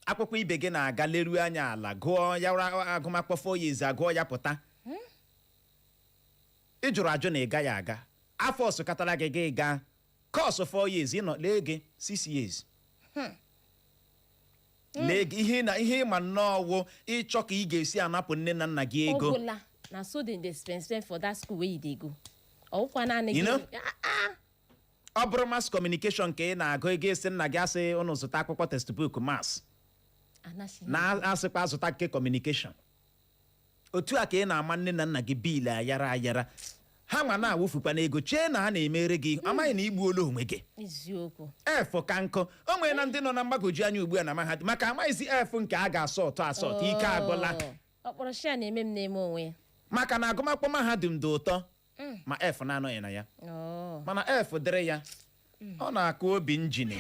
akwụkwọ ibe gị na-aga, leruo anya ala gụọ ya, agụmakwụkwọ 4 years, agụọ ya pụta. Ị jụrụ ajụ na ị gaghị aga. Afọ ọsụkatara gị, gị gaa course 4 years, ị nọ lee gị 6 years, lee gị ihe na ihe. Ịma nnọọ wụ ịchọ ka ị ga-esi anapụ nne na nna gị ego. Ọgwụla na so dem dey spend spend for that school wey you dey go. Ọwụkwa naanị You gị. know? Ah, ah. Ọ bụrụ mass communication ka ị na-agụ, ị ga-esi nna gị asị ụnụ zụta akwụkwọ textbook mass, Anaghị. na-asịkwa azụta nke communication. Otu a ka ị na-ama nne na nna gị bill ayara ayara. Ha nwa na-awụfukwa n'ego, chee na ha na-emere gị, amaghị na igbuola onwe gị. Eziokwu. F ka nkụ. O nwere na ndị nọ na mgbagwoju anya ugbu a na mahadum maka amaghịzi F nke a ga-asọ ụtọ asọ ụtọ. Ike agwụla. Ọkpọrọ shia na-eme m na-eme onwe ya. Maka na agụmakwụkwọ mahadum dị ụtọ. Ma F na-anọghị na ya. Oh. Mana F dịrị ya, ọ na-akụ obi njini.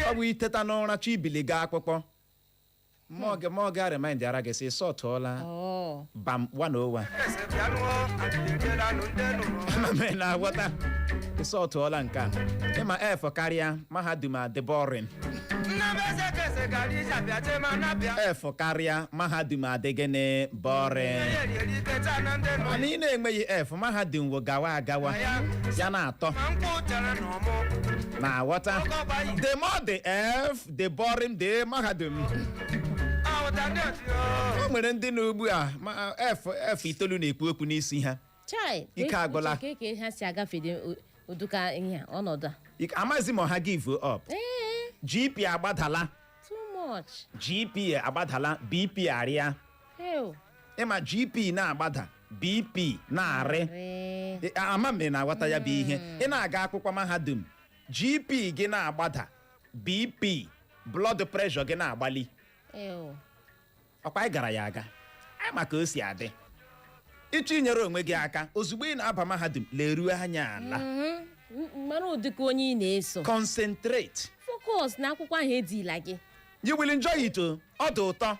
Ọ bụ iteta n'ụra chọ ibili gaa akwụkwọ, mmụọ gị aremind ara gị sị sọtụọla. Oh. Bam 101. Ama m na-aghọta, ịsọtụọla nke a. Ịma F karịa, mahadum adị boring. F karịa, mahadum adị gịnị? Boring. Mana ị na-enweghị F, mahadum wo gawa agawa ya na-atọ na-aghọta. The more the F, the boring the mahadum. O nwere ndị na ugbu a ma F F 9 na-ekwu okwu n'isi ha. Chai. Ike agwụla. Uche, ka ha si agafede ụdịka ihe a, ọnọdụ a. Amaghịzi ma ha give up. Ee. GP agbadala. Too much. GP agbadala, BP arịa. Hell. Ịma GP na-agbada, BP na-arị. Ree. Ama m ị na-aghọta ya bụ ihe. Ị na-aga akwụkwọ mahadum, GP gị na-agbada, BP, blood pressure gị na-agbali. Ew. Ọkwa anyị gara ya aga, anyị maka o si adị. Ịchọ inyere onwe gị aka, ozugbo ị na-aba mahadum, leruo anya ala. Mara ụdịka onye ị na-eso. Concentrate. Focus na akwụkwọ ahụ edila gị. You will enjoy it o. Ọ dị ụtọ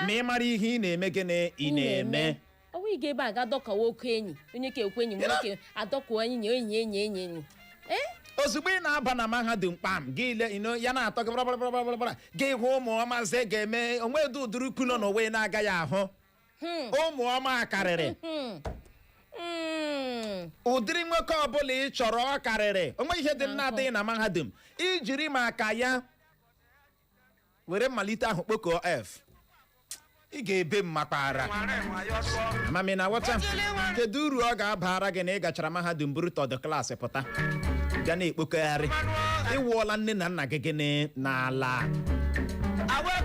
ma ị mara ihe ị na-eme. Gịnị ị na-eme? Ọnwa ị ga ebe a ga dọkawa oke enyi, onye ka ekwe enyi nwoke adọkwa enyi, enyi, enyi, enyi, enyi. Ee. Ozugbo ị na-aba na mahadum, kpam gị ile ino ya na-atọ gị bara, gị hụ ụmụ ọma ze ga-eme onwedu ụdịrị ukwu nọ n'ụwa ị na-agaghị ahụ. Ụmụ ọma karịrị. Ụdịrị nwoke ọbụla ị chọrọ, ọ karịrị. Onwe ihe dị na-adịghị na mahadum ijiri maka ya were mmalite ahụ kpokọọ F, ị ga-ebe m makwara mami na ghọta. Kedu uru ọ ga-abara gị na ị gachara mahadum, buru third class pụta, ga na-ekpokọgharị? Ịwụọla nne na nna gị gịnị n'ala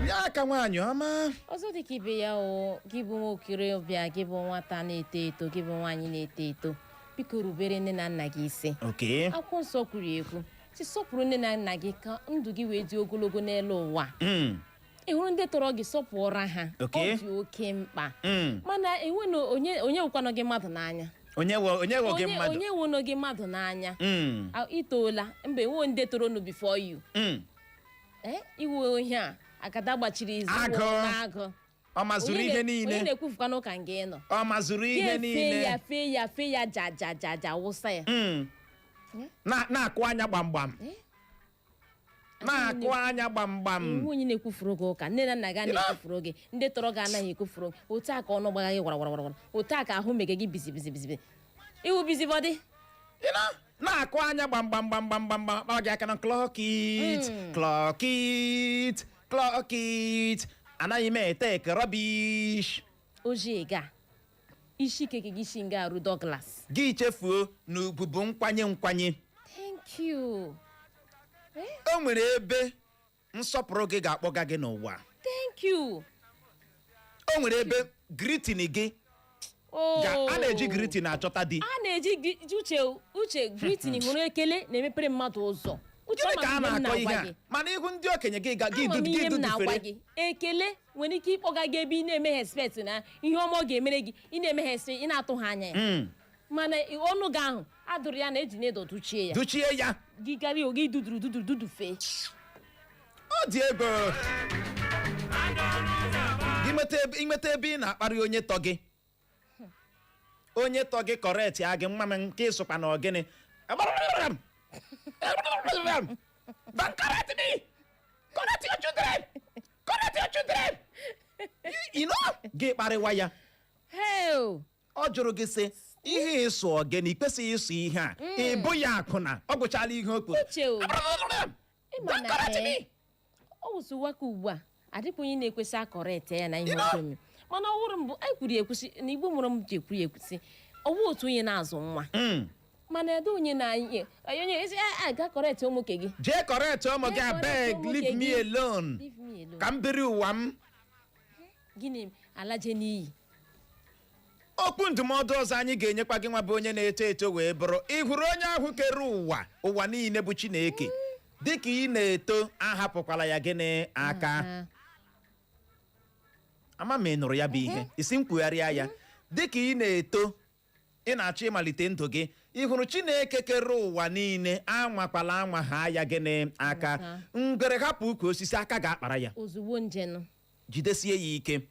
ya aka, nwaanyị ọma. Ọzọ dị ka ibe ya o, gị bụ nwa okorobịa, gị bụ nwata na-eto eto, gị bụ nwaanyị na-eto eto, biko rubere nne na nna gị isi. Akwụkwọ nsọ kwuru ekwu si sọpụrụ nne na nna gị ka ndụ gị wee dị ogologo n'elu ụwa. Ị hụrụ ndị tọrọ gị, sọpụrụ ha. Ọ dị oke mkpa. Mana enwe na onye onye wụkwanụ gị mmadụ n'anya. Onye wo gị Onye mmadụ? Onye wụnụ gị mmadụ n'anya? Itoola mba, enwe ndị toro nụ before you. Ee, iwu ihe a agada gbachiri izu. Agụ. Agụ. Ọ mazuru Onye ihe onye niile. na-ekwufukwa n'ụka nga ị nọ. Ọ mazuru ihe Ya fee ya niile. Fee ya, fee ya, ja ja ja ja, wụsa ya. Na-akụ anya gbamgbam. Eh? Na-akụ anya gbamgbam. Enwe onye na-ekwufuru gị ụka. Nne na nna gị na-ekwufuru gị, ndị tọrọ gị anaghị ekwufuru gị. Otu a ka ọnụ gbagha gị gwara gwara gwara, otu a ka ahụ mege gị busy busy busy, iwu busy body. Ị na-akụ anya gbamgbam gbamgbam gbamgbam, kpaa gị aka na clock it, clock it, clock it, anaghị m eteke rubbish. Ojii ga isi keke gị isi nga arụ Douglas. Gị chefuo na ugwu bụ nkwanye nkwanye. Thank you. O nwere ebe nsọpụrụ gị ga-akpọga gị n'ụwa. Thank you. O nwere ebe greeting gị Oh. A na-eji greeting achọta di. A na-eji uche, uche, greeting, hụrụ ekele na-emepere mmadụ ụzọ. Uche, Gịnị ka a ama m ihe m na-akọ ihe na-agwa a? gị. Mana ihu ndị okenye gị ga gị Ama m gị ihe m na-agwa dudufere. gị. Ekele nwere ike ịkpọga gị ebe ị na-eme expect na ihe ọma ọ ga-emere gị. Ị na-eme ha expect, ị na-atụ ha anya ya. Mana ọnụ gị ahụ adụrụ ya na eji na-edo duchie ya. Duchie ya. Gị karịa oge duduru duduru dudufee. Ọ dị ego gị nweta ebe, ịnweta ebe ị na-akparị onye tọ gị, onye tọ gị correct ya gị, nwa m nke ịsụkwa na ọgịnị. Don't correct me! Correct your children! Correct your children! You know? Gị kparịwa ya. Hell. Ọ jụrụ gị sị ihe ịsụ ọgịnị, ị kwesịghị ịsụ ihe a, ị bụ ya akwụna. Ọ gwụchala ihe o kwuru. Uche o. Ịma Don't na correct ee, me! ọ wụsị waka ugbu a adịkwa onye na-ekwesị acorrect ya na ihe You know? ọjọọ. Mana ọ wụrụ mbụ anyị kwuru ya ekwesị na igbo mụrụ m ji ekwu ya ekwesị ọwụ otu onye na-azụ nwa. Mana edo onye na onye ezi a ga correct ụmụke gị. Jee correct ụmụ gị. Jee correct Abeg, ụmụ leave me gị. alone. Leave me alone. Ka m biri ụwa m. Gịnị alaje n'iyi? Okwu ndụmọdụ ọzọ anyị ga-enyekwa gị nwa bụ onye na-eto eto wee bụrụ: ị hụrụ onye ahụ kere ụwa, ụwa niile bụ Chineke, dịka ị na-eto, ahapụkwala ya gịnị aka. Ama m ị nụrụ ya bụ ihe isi m kwugharịa ya. Dịka ị na-eto, Ị na-achọ ịmalite ndụ gị. Ị hụrụ Chineke kere ụwa niile, anwakwala anwa ha ya gịnị aka. Aka. Ngwere hapụ ukwu osisi, aka ga-akpara ya. Ozugbo njenụ. Jidesie ya ike.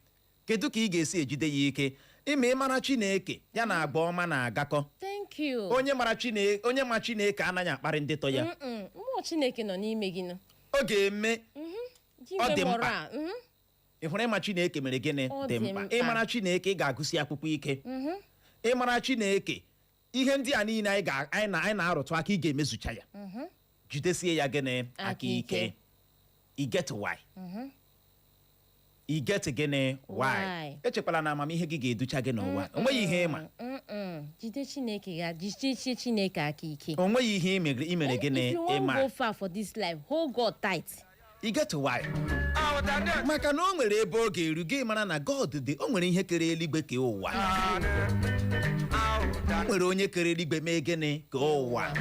Kedu ka ị ga-esi ejide ya ike? Ime ịmara Chineke ya na agba ọma na-agakọ. Thank you. Onye mara Chineke, onye ma Chineke anaghị akparị ndị tọ ya. Mmụọ Chineke nọ n'ime gị nụ. Ọ ga-eme Gị Ọ nwe dị mkpa. moral. Ị hụrụ, ịma Chineke mere gịnị? Ọ Dị dị mkpa. mkpa. Ịmara Chineke, ị ga-agụsi akwụkwọ ike. Ịmara Chineke, ihe ndị a niile anyị ga anyị na-arụtụ aka, ị ga-emezucha ya. Jidesie ya gịnị? Aka Aka ike. ike. You get why? You get gịnị why? Why? Echekwala na amamihe gị ga-educha gị n'ụwa. O nweghị ihe ịma. Jide Chineke ga jidesie Chineke aka ike. O nweghị ihe imere gịnị If you wan ịma. go far for this life, hold God tight. You get why? Maka na o nwere ebe ọ ga-eru, gị mara na God dị. O nwere ihe kere eluigwe, kee ụwa. O nwere onye kere eluigwe, mee gịnị? Ka ụwa.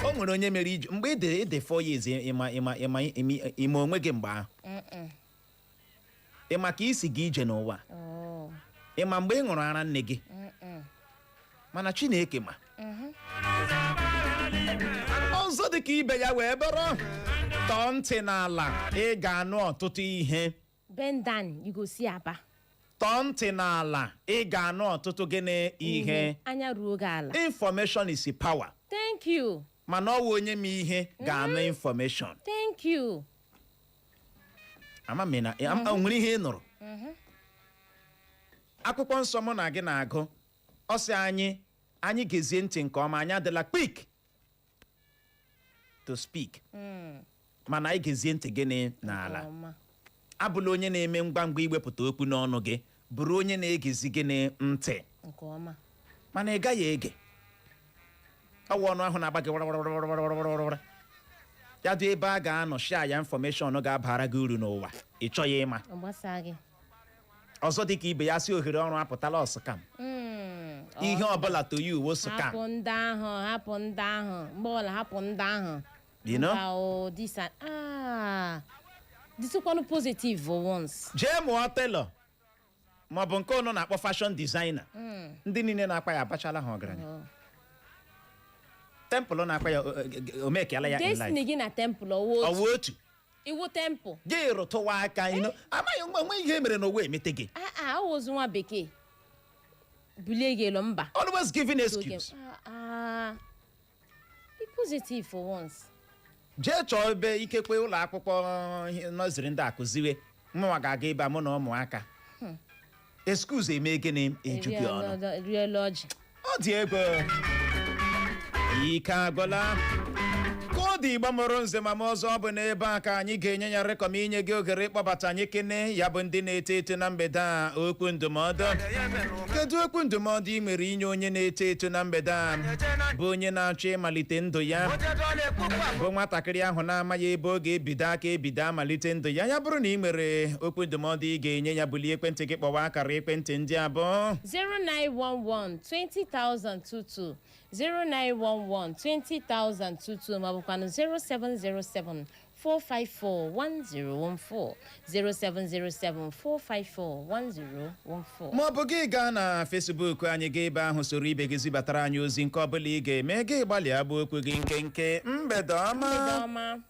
O nwere onye mere ije mgbe ị dị 4 years. Ịma onwe gị mgbe ahụ? Ịma ka isi gị ije n'ụwa? Oh. Ịma mgbe ị ṅụrụ ara nne gị? Mana Chineke ma. Ọzọ dị ka ibe ya wee bụrụ, tọọ ntị n'ala, ị ga-anụ ọtụtụ ihe. Bend down, you go see Aba. Tọọ ntị n'ala, ị ga-anụ ọtụtụ gịnị? Ihe. Anya ruo gị ala. Information is power. Thank you. Mana ọ wụ onye ma ihe ga-anụ information. Thank you. Ama m na o nwere ihe ị nụrụ. Akwụkwọ nsọ mụ na gị na-agụ, ọ sị anyị gezie ntị nke ọma. Anyị adịla quick to speak, mana anyị gezie ntị gịnị? N'ala. Ọma. Abụla onye na-eme ngwa ngwa iwepụta okwu n'ọnụ gị. Bụrụ onye na-egezi gịnị? Ntị. Nke ọma. Mana ị gaghị ege ọwụ ọnụ ahụ na-agba gị wara ya dị. Ebe a ga-anọ shia ya information ga-abara gị uru n'ụwa, ị chọghị ịma. Ọ gbasa gị. Ọzọ dị ka ibe ya, sị ohere ọrụ apụtala, ọsụkam. Ihe ọbụla to you wo scam. Hapụ ndị ahụ, hapụ ndị ahụ, mgbe ọbụla hapụ ndị ahụ. You know? Mba o, this and ah, dịtụkwanụ positive for once. Jee mụọ tailor maọbụ nke ụnụ na-akpọ fashion designer. Ndị niile na-akpa ya abachala ha ọgaranya. Temple na-akpa ya omekiala ya in Destiny life. gị na temple ọwụ otu. Ọwụ otu. Iwu temple. Gị rụtụwa aka ino amaghị nwe ihe mere n'ụwa emete gị. Ah ah, ọ ozu nwa bekee bulie gị elu, mba. Always giving excuse. Ah ah, be positive for once. Jee chọọ ebe ikekwe ụlọ akwụkwọ nọziri ndị akụziwe mụnwa ga-aga ebe a, mụ na ụmụaka. Excuse eme gịnị? Eju gị ọnụ. Rielu ọjị. Ọ dị egwu, ike agwụla. Ka ọ dị, Igbo mụrụ nze ma m ọzọ, ọ bụ n'ebe a ka anyị ga-enye ya rekọm, inye gị ohere ịkpọbata anyị kene ya bụ ndị na-eto eto na mgbede a, okwu ndụmọdụ. Kedu okwu ndụmọdụ ị nwere inye onye na-eto eto na mgbede a, bụ onye na-achọ ịmalite ndụ ya, bụ nwatakịrị ahụ na-amaghị ebe ọ ga-ebido aka ebido amalite ndụ ya? Ya bụrụ na ị nwere okwu ndụmọdụ ị ga-enye ya, bulie ekwentị gị kpọwa akara ekwentị ndị abụọ: 0911 20022, 0911 20022, maọbụkwanụ 0707 454 1014, 0707 454 1014. Ma ọ bụ gị gaa na Facebook anyị, gaa ebe ahụ soro ibe gị zibatara anyị ozi. Nke ọbụla ị ga-eme, gị gbalịa gbuo okwu gị nkenke. Mgbede ọma. Mgbede ọma.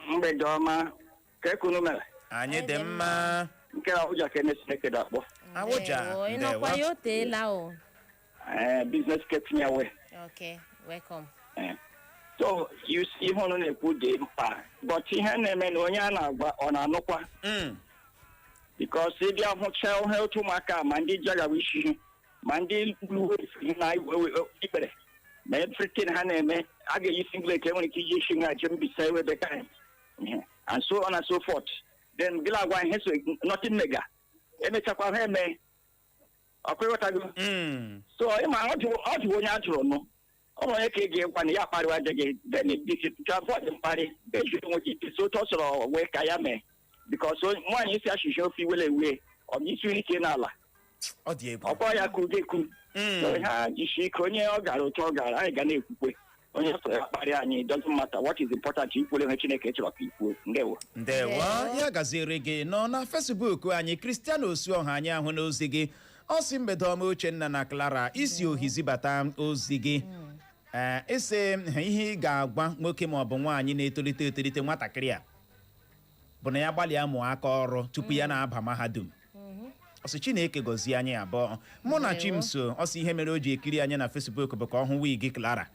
Mgbede ọma. Ka ekunu mere? Anyị dị mma. Nke a ụja ka Chineke dakpọ. Awụja. Ndewo, ị nọkwa ya? O teela o. Ee, business ketinye we. Okay, welcome. So you see, ihe unu na-ekwu dị mkpa, but ihe na-eme na onye a na-agwa ọ na-anụkwa, because ịbịa hụcha ihe otu ụmụaka ma ndị jagawa isi, ma ndị luwe na ikpere ma everything ha na-eme, a ga-eyi singlet, enwere ike iji isi ha je mbisa ewebe kind, and so on and so forth. Then gịla agwa ihe so nothing mega emechakwa ha eme ọkwa, ịghọtago? So ịma ọ jụ onye a jụrụ nụ, ọ bụ onye ka ị ga-ekwa na ya akparịwa dị gị, then to avoid mkparị, eji onwe gị isi otu ọ sọrọ wee ka ya mee, because nwaanyị isi ashishi ofe iwele ewe ọ bụ isi ike n'ala. Ọ dị egwu. Ọkwa ya ka ude ekwu. So ha jisie ike. Onye ọ gara otu ọ gara, anyị ga na-ekwukwe. Onye sọrọ ya kparịa anyị, doesn't matter. What is important, ikwere ihe Chineke chọrọ ka ikwuo. Ndewo. Ndewo, ya gaziere gị. Nọ na Facebook anyị, Kristian Osuọha, anyị ahụ n'ozi gị. Ọ sị, mgbede ọma, Uchenna na Clara. Isi ohi zibata ozi gị. Ee, isi ihe ị ga-agwa nwoke ma ọ bụ nwaanyị na-etolite etolite, nwatakịrị a, bụ na ya gbalịa mụọ aka ọrụ tupu ya na-aba mahadum. Ọ sị Chineke gọzie anyị abụọ, mụ na Ndewo. Chimso. Ọ sị ihe mere o ji ekiri anyị na Facebook bụ ka ọ hụ wig Clara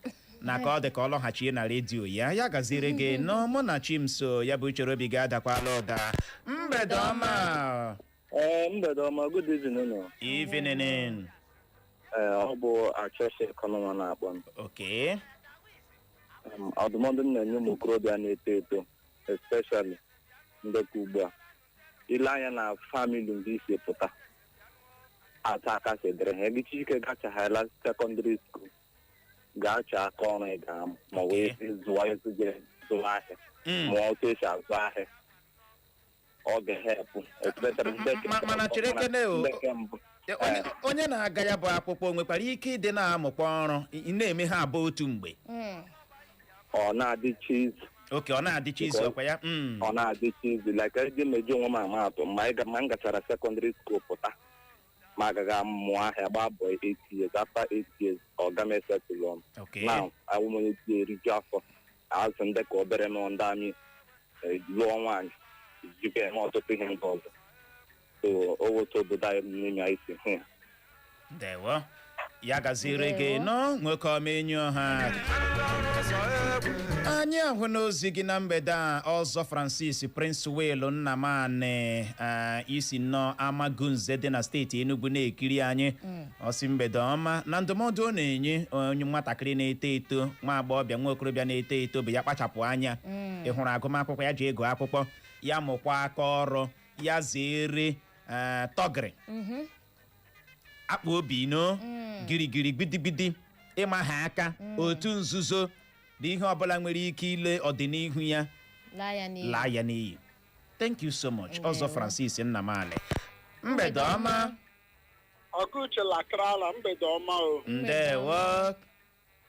na ka ọ dị ka ọ lọghachie na redio ya. Ya gaziere gị nọ, mụ na Chimso. Ya bụ uchere obi gị adakwala ụda. Mgbede ọma. Ee, mgbede ọma, good evening unu. Evening. Ee, ọ bụ Achọsi Ekonoma na-akpọ m. Ọdụmọdụ m na-enye ụmụ okorobịa na-eto eto, especially ndị ka ugbu a, ile anya na family ndị isi pụta, ata aka si dịrị ha egichi ike, gachaghala secondary school, gaa chọọ aka ọrụ ị ga-amụ ma wee zụwa ezigbo zụwa ahịa, mụọ otu esi azụ ahịa, ọ ga-ehepụ, especially ndị Mana chere kene o. ndị nke mbụ. Onye na-aga ya bụ akwụkwọ nwekwara ike ịdị na-amụkwa ọrụ, ị na-eme ha abụọ otu mgbe? Ọ na-adịcha izu. Oke, ọ na-adịcha izu ọkwa ya. Ọ na-adịcha izu, like eji meji onwe m ama atụ, mgbe anyị ma m gachara secondary school pụta, ma agaghị amụọ ahịa, gbaa boy 8 years. After 8 years, ọ ga m esetụlụ m. Now awụ m onye ji eriju afọ, azụ ndị ka obere nọ ndị amị, lụọ nwaanyị, jikwa eme ọtụtụ ihe ndị ọzọ. So o wotu obodo anyị n'ime anyị si hụ ya. Ndewo, ya gaziere gị. Ndewo. Nọ nwoke ọma, enyi ọha anyị ahụ n'ozi gị na mgbede a. Ọzọ, Francis Prince Will Nnamani, isi nnọọ Amagunze dị na steeti Enugu na-ekiri anyị. Ọ sị mgbede ọma, na ndụmọdụ ọ na-enye onye nwatakịrị na-eto eto, nwa agbọghọbịa, nwa okorobịa na-eto eto, bụ ya kpachapụ anya. Ị hụrụ agụmakwụkwọ, ya ji ego akwụkwọ ya, mụkwa aka ọrụ ya, zere tọgịrị akpa obi no girigiri, gbidigbidi, ịma ha aka, otu nzuzo na ihe ọbụla nwere ike ile ọdịnihu ya laa ya n'iyi. Laa ya n'iyi. Thank you so much, ọzọ Ndewo. Francis Nnamani, mgbede ọma. Ọgụuche lakrala, mgbede ọma o. Ndewo.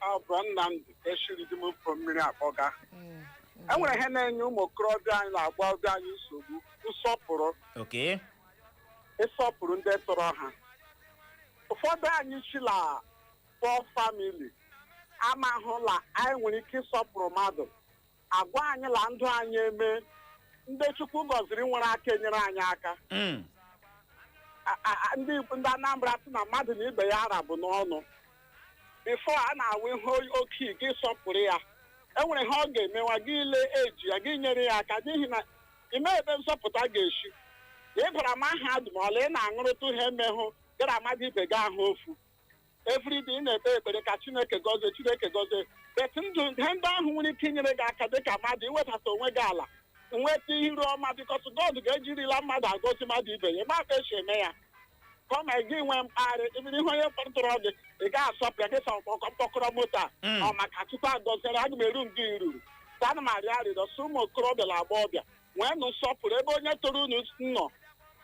Abụọ Nnamdị eshiri dị m mfọ mmiri akpọga. E nwere ihe na-enye ụmụ okorobịa anyị na agbọghọbịa anyị nsogbu: nsọpụrụ. Ịsọpụrụ ndị tọrọ ha. Ụfọdụ anyị chila poor family amahụla anyị nwere ike ịsọpụrụ mmadụ, agwa anyị la ndụ anyị eme ndị Chukwu gọziri nwere aka enyere anyị aka. Ndị Anambra sị na mmadụ na ibe ya ara bụ n'ọnụ. Before a na-awụ ihe oke gị sọpụrụ ya, enwere ihe ọ ga-emenwa gị, ile eji ya gị nyere ya aka, n'ihi na ime ebe nzọpụta ga-esi. Ị bara mahadum ọla, ị na-aṅụrụtụ ihe emehụ gara mmadụ ibe gị ahụ ofu. Everyday ị na-ekpe ekpere ka Chineke gọzie, Chineke gọzie, but ndụ ihe ndị ahụ nwere ike inyere gị aka dịka mmadụ iwedata onwe gị ala, nweta iru ọma, because God ga-ejirila mmadụ agọzi mmadụ ibe ya. Ebe esi eme ya ka ọ ma gị nwee mkparị ibiri ihe onye tụrụ gị, ị ga-asọpụ ya gị sọ mkpọkọrọ moto a. Ọ maka Chukwu agọziere aga m eru nga iruru ka ana m arịọ arịrịọ sị ụmụ okorobịa na agbọghọbịa nwee nụ nsọpụrụ ebe onye toro unu nọ.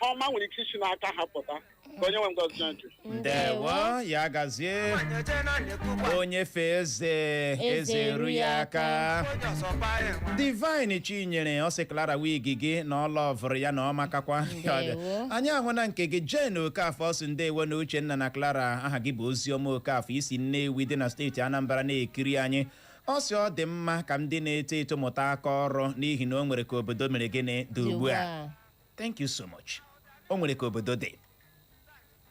Ha ọma nwere ike isi n'aka ha pụta. Ka onye nwe ngọzi njụ. Ndewo, ya gazie. Onye fee eze, eze eru ya aka. Divine Chinyere, ọ sị Clara, wig gị na ọ lọvụrụ ya na ọ makakwa. Ndewo. Anyị ahụ na nke gị. Jen Okafọ, ọ sị ndewo na Uchenna na Clara. Aha gị bụ Oziọma Okafọ, isi Nnewi dị na steeti Anambra na-ekiri anyị. Ọ sị ọ dị mma ka ndị na-eto eto mụta aka ọrụ, n'ihi na o nwere ka obodo mere gịnị dị ugbu a. Thank you so much. O nwere ka obodo dị,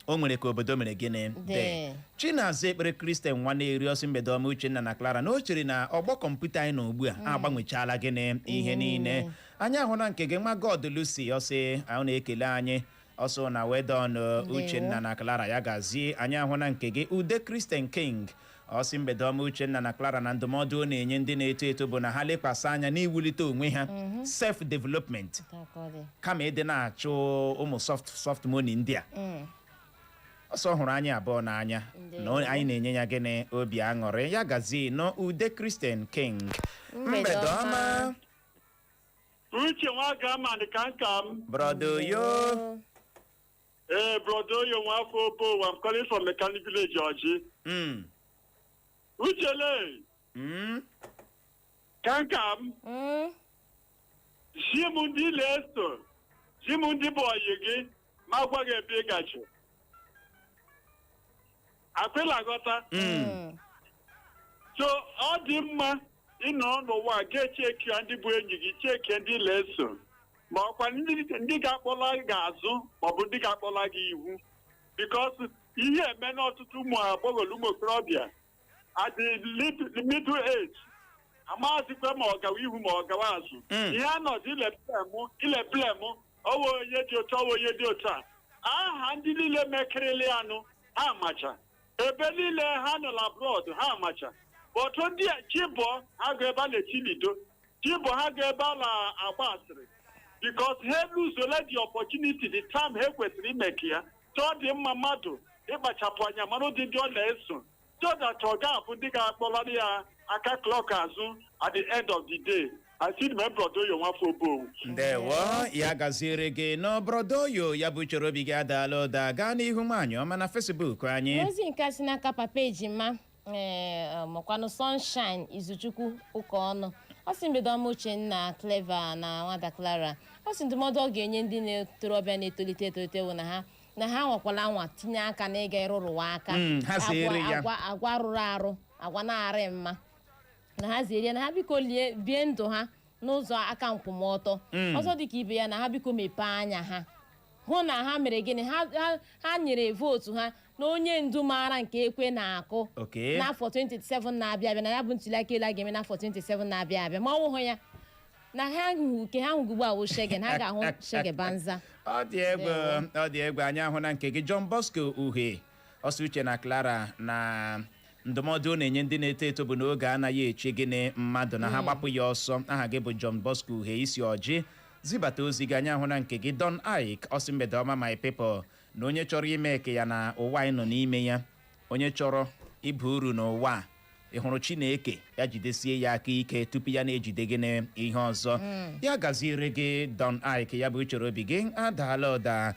o nwere ka obodo mere gịnị dị. Dị. Chinazụ Ekpere Kristian nwa na-eri ọsị mgbede ọma, Uchenna na Clara, na o chere na ọgbọ kọmputa anyị nọ ugbu a agbanwechala gịnị ihe niile. Anyị ahụ na nke gị, nwa God Lucy, ọsị ahụ na-ekele anyị ọsọ na wedon. Uchenna na Clara, ya gazie. Anyị ahụ na nke gị, Ude Christian King, ọsị mgbede ọma, Uchenna na Clara, na ndụmọdụ ọ na-enye ndị na-eto eto bụ na ha lekwasị anya n'iwulite onwe ha, self development, kama ịdị na-achụ ụmụ soft soft money ndị a. Ọsọ hụrụ anyị abụọ n'anya na anyị na-enye ya gịnị obi aṅụrị. Ya gazie nọ, Ude Christian King. Mgbede ọma. Uche nwa ga-ama ka nka m. Brother yo. Ee, brother Oyo nwafọ Obo, I'm calling from Mechanic Village, Ọjị. Uchele, ka nka m. Ji m ndị na-eso, ji m ndị bụ ọyị gị, ma gwa gị ebe ị gachi. Akwịla ghọta. So ọ dị mma ịnọ n'ụwa ga-echeki ndị bụ enyi gị, cheke ndị na-eso, ma ọkwa ndị ga-akpọla gị azụ maọbụ ndị ga-akpọla gị ihu, because ihe eme n'ọtụtụ ụmụ agbọghọ na ụmụ okorobịa at the middle age, amazikwa ma ọ gawa ihu ma ọ gawa azụ. Ihe a nọzi ileplem ọwa onye dị otu, ọwa onye dị otu a, aha ndị niile mekirili anụ ha macha ebe niile ha nọ na abroad, ha macha otu ndị chibọ ha ga ebe a na-eti lido, chibọ ha ga ebe a na-agba asịrị, because ha lose the opportunity, the time ha kwesịrị imeke ya. So ọ dị mma mmadụ ịkpachapụ anya mara ụdị ndị ọ na-eso, so that ọ ga-abụ ndị ga-akpọlarị ya aka clock azụ at the end of the day. I see my brother yo nwafọ obowu. Ndewo, ya gaziere gị n'obrodoyo. Ya bụ chere obi gị adaala ụda. Gaa n'ihu, nwaanyị ọma, na Facebook anyị. Ozi nke si n'aka papa ejima, ee, makwanụ Sunshine Izuchukwu ụka ọnụ, ọ sị: mgbede ọma, Uchenna, Clever na nwada Clara. Ọ sị ndụmọdụ ọ ga-enye ndị na-etorobịa na-etolite etolite bụ na ha nwakwala anwa tinye aka n'ịga ịrụrụwa aka. Ha zere ya. Agwa rụrụ arụ, agwa na-arị mma, na ha zerie, na ha biko lie bie ndụ ha n'ụzọ aka nkwụmọtọ. Ọzọ dịka ibe ya, na ha biko mepee anya ha hụ na ha mere gịnị, ha nyere vootu ha na onye ndu maara nke ekwe na-akụ n'afọ 27 na-abịa abịa, na ya bụ ntuliaka elu a ga-eme n'afọ 27 na-abịa abịa. Ma ọ wụhụ ya, na ha hụ nke ha hụ ugbu a wụ shege, na ha ga-ahụ shege banza. Ọ dị egwu, ọ dị egwu. Anyị ahụ na nke gị, John Bosco Uhie, ọsọ Uche na Clara, na ndụmọdụ ọ na-enye ndị na-eto eto bụ n'oge anaghị eche gịnị mmadụ, na ha gbapụ ya ọsọ. Aha gị bụ John Bosco Uhie, isi ọjị zibata ozi gị. Anyị ahụ na nke gị, Don Ike, ọsị mgbede ọma, my people, na onye chọrọ ime eke ya na ụwa anyị nọ n'ime ya, onye chọrọ ịba uru n'ụwa a, ị hụrụ Chineke ya jidesie ya aka ike tupu ya na-ejide gị n'ihe ọzọ. Ya gaziere gị, Don Ike. Ya bụ uchere obi gị adaala ụda.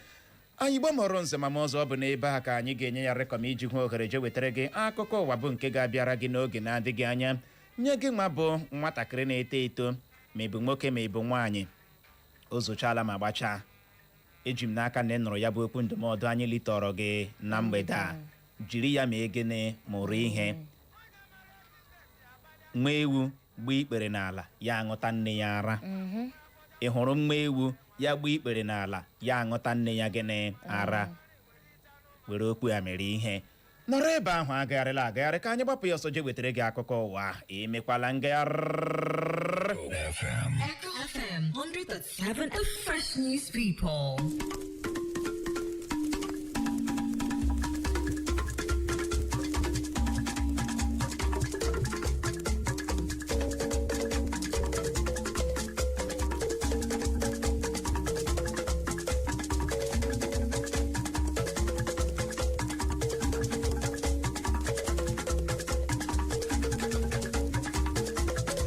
Anyị Igbo mụrụ nze ma ọzọ, ọ bụ n'ebe a ka anyị ga-enye ya rekọm iji hụ ohere je wetara gị akụkọ ụwa, bụ nke ga-abịara gị n'oge na-adịghị anya. Nye gị nwa bụ nwatakịrị na-eto eto, ma ị bụ nwoke ma ị bụ nwaanyị, o zochala ma gbachaa, eji m n'aka na ị nụrụ ya bụ okwu ndụmọdụ anyị litọrọ gị na mgbede a. Jiri ya ma gịnị mụrụ ihe. Nwa ewu gba ikpere n'ala, ya aṅụta nne ya ara. Ị hụrụ nwa ewu ya gba ikpere n'ala, ya aṅụta nne ya gịnị? Ara. Were okwu ya mere ihe. Nọrọ ebe ahụ, agagharịla agagharị, ka anyị gbapụ ya ọsọ jee wetara gị akụkọ ụwa. Emekwala ngagharị. Echo FM 100.7, the fresh news people.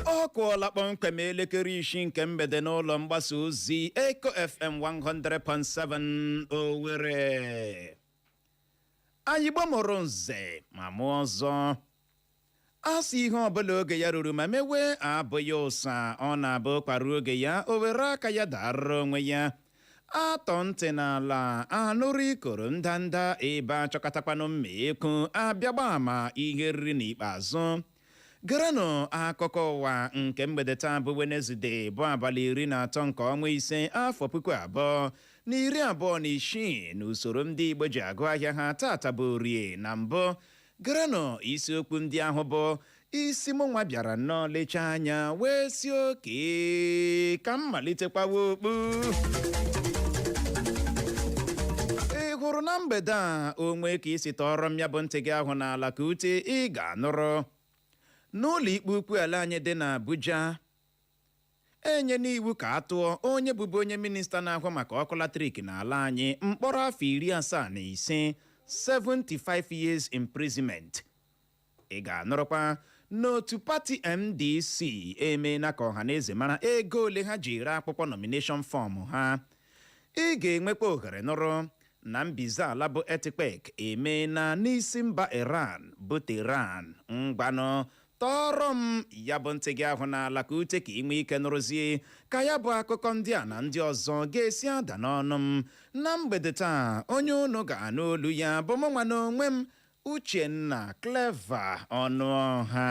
Ọ kụọla kpọmkwem elekere 6 nke mgbede n'ụlọ mgbasa ozi Eco FM 100.7 Owerri. Anyị gbamụrụ nze ma mụọ ọzọ. A sị ihe ọbụla oge ya ruru ma mewe abụghị ụsa, ọ na-abụ kwara oge ya o were aka ya dara onwe ya. Atọ ntị n'ala anụrụ ikoro ndanda ebe achọkọtakwanụ mma ekwu abịagba ama ihe riri n'ikpeazụ. Garanụ akụkọ ụwa nke mgbede taa bụ Wenezdee, bụ abalị 13 nke ọnwa 5, afọ 2026, n'usoro ndị Igbo ji agụ ahịa ha. Tata bụ Orie na mbụ. Garanụ isiokwu ndị ahụ bụ isi mụ nwa bịara nnọọ lechaa anya wee si oke ka m malitekwawa okpu. Ị hụrụ na mgbede a onwe ka isi tọọrọ m ya bụ ntị gị ahụ n'ala ka ute. Ị ga-anụrụ n'ụlọ ikpe ukwu ala anyị dị n'Abuja enye n'iwu ka a tụọ onye bụbu onye minista na-ahụ maka ọkụ latrik n'ala anyị mkpọrọ afọ 75, 75 years imprisonment. Ị ga-anụrụkwa n'otu pati NDC emeela ka ọha na eze mara ego ole ha ji ere akwụkwọ nomination form ha. Ị ga-enwekwa ohere nụrụ na mbize ala bụ earthquake emeela n'isi mba Iran bụ Tehran. Ngwanụ, tọọrọ m ya bụ ntị gị ahụ n'ala ka ute, ka ị nwee ike nụrụzie ka ya bụ akụkọ ndị a na ndị ọzọ ga-esi ada n'ọnụ m na mgbede taa. Onye unu ga-anụ olu ya bụ mụ nwa n'onwe m. Uchenna Clever Ọnụọha.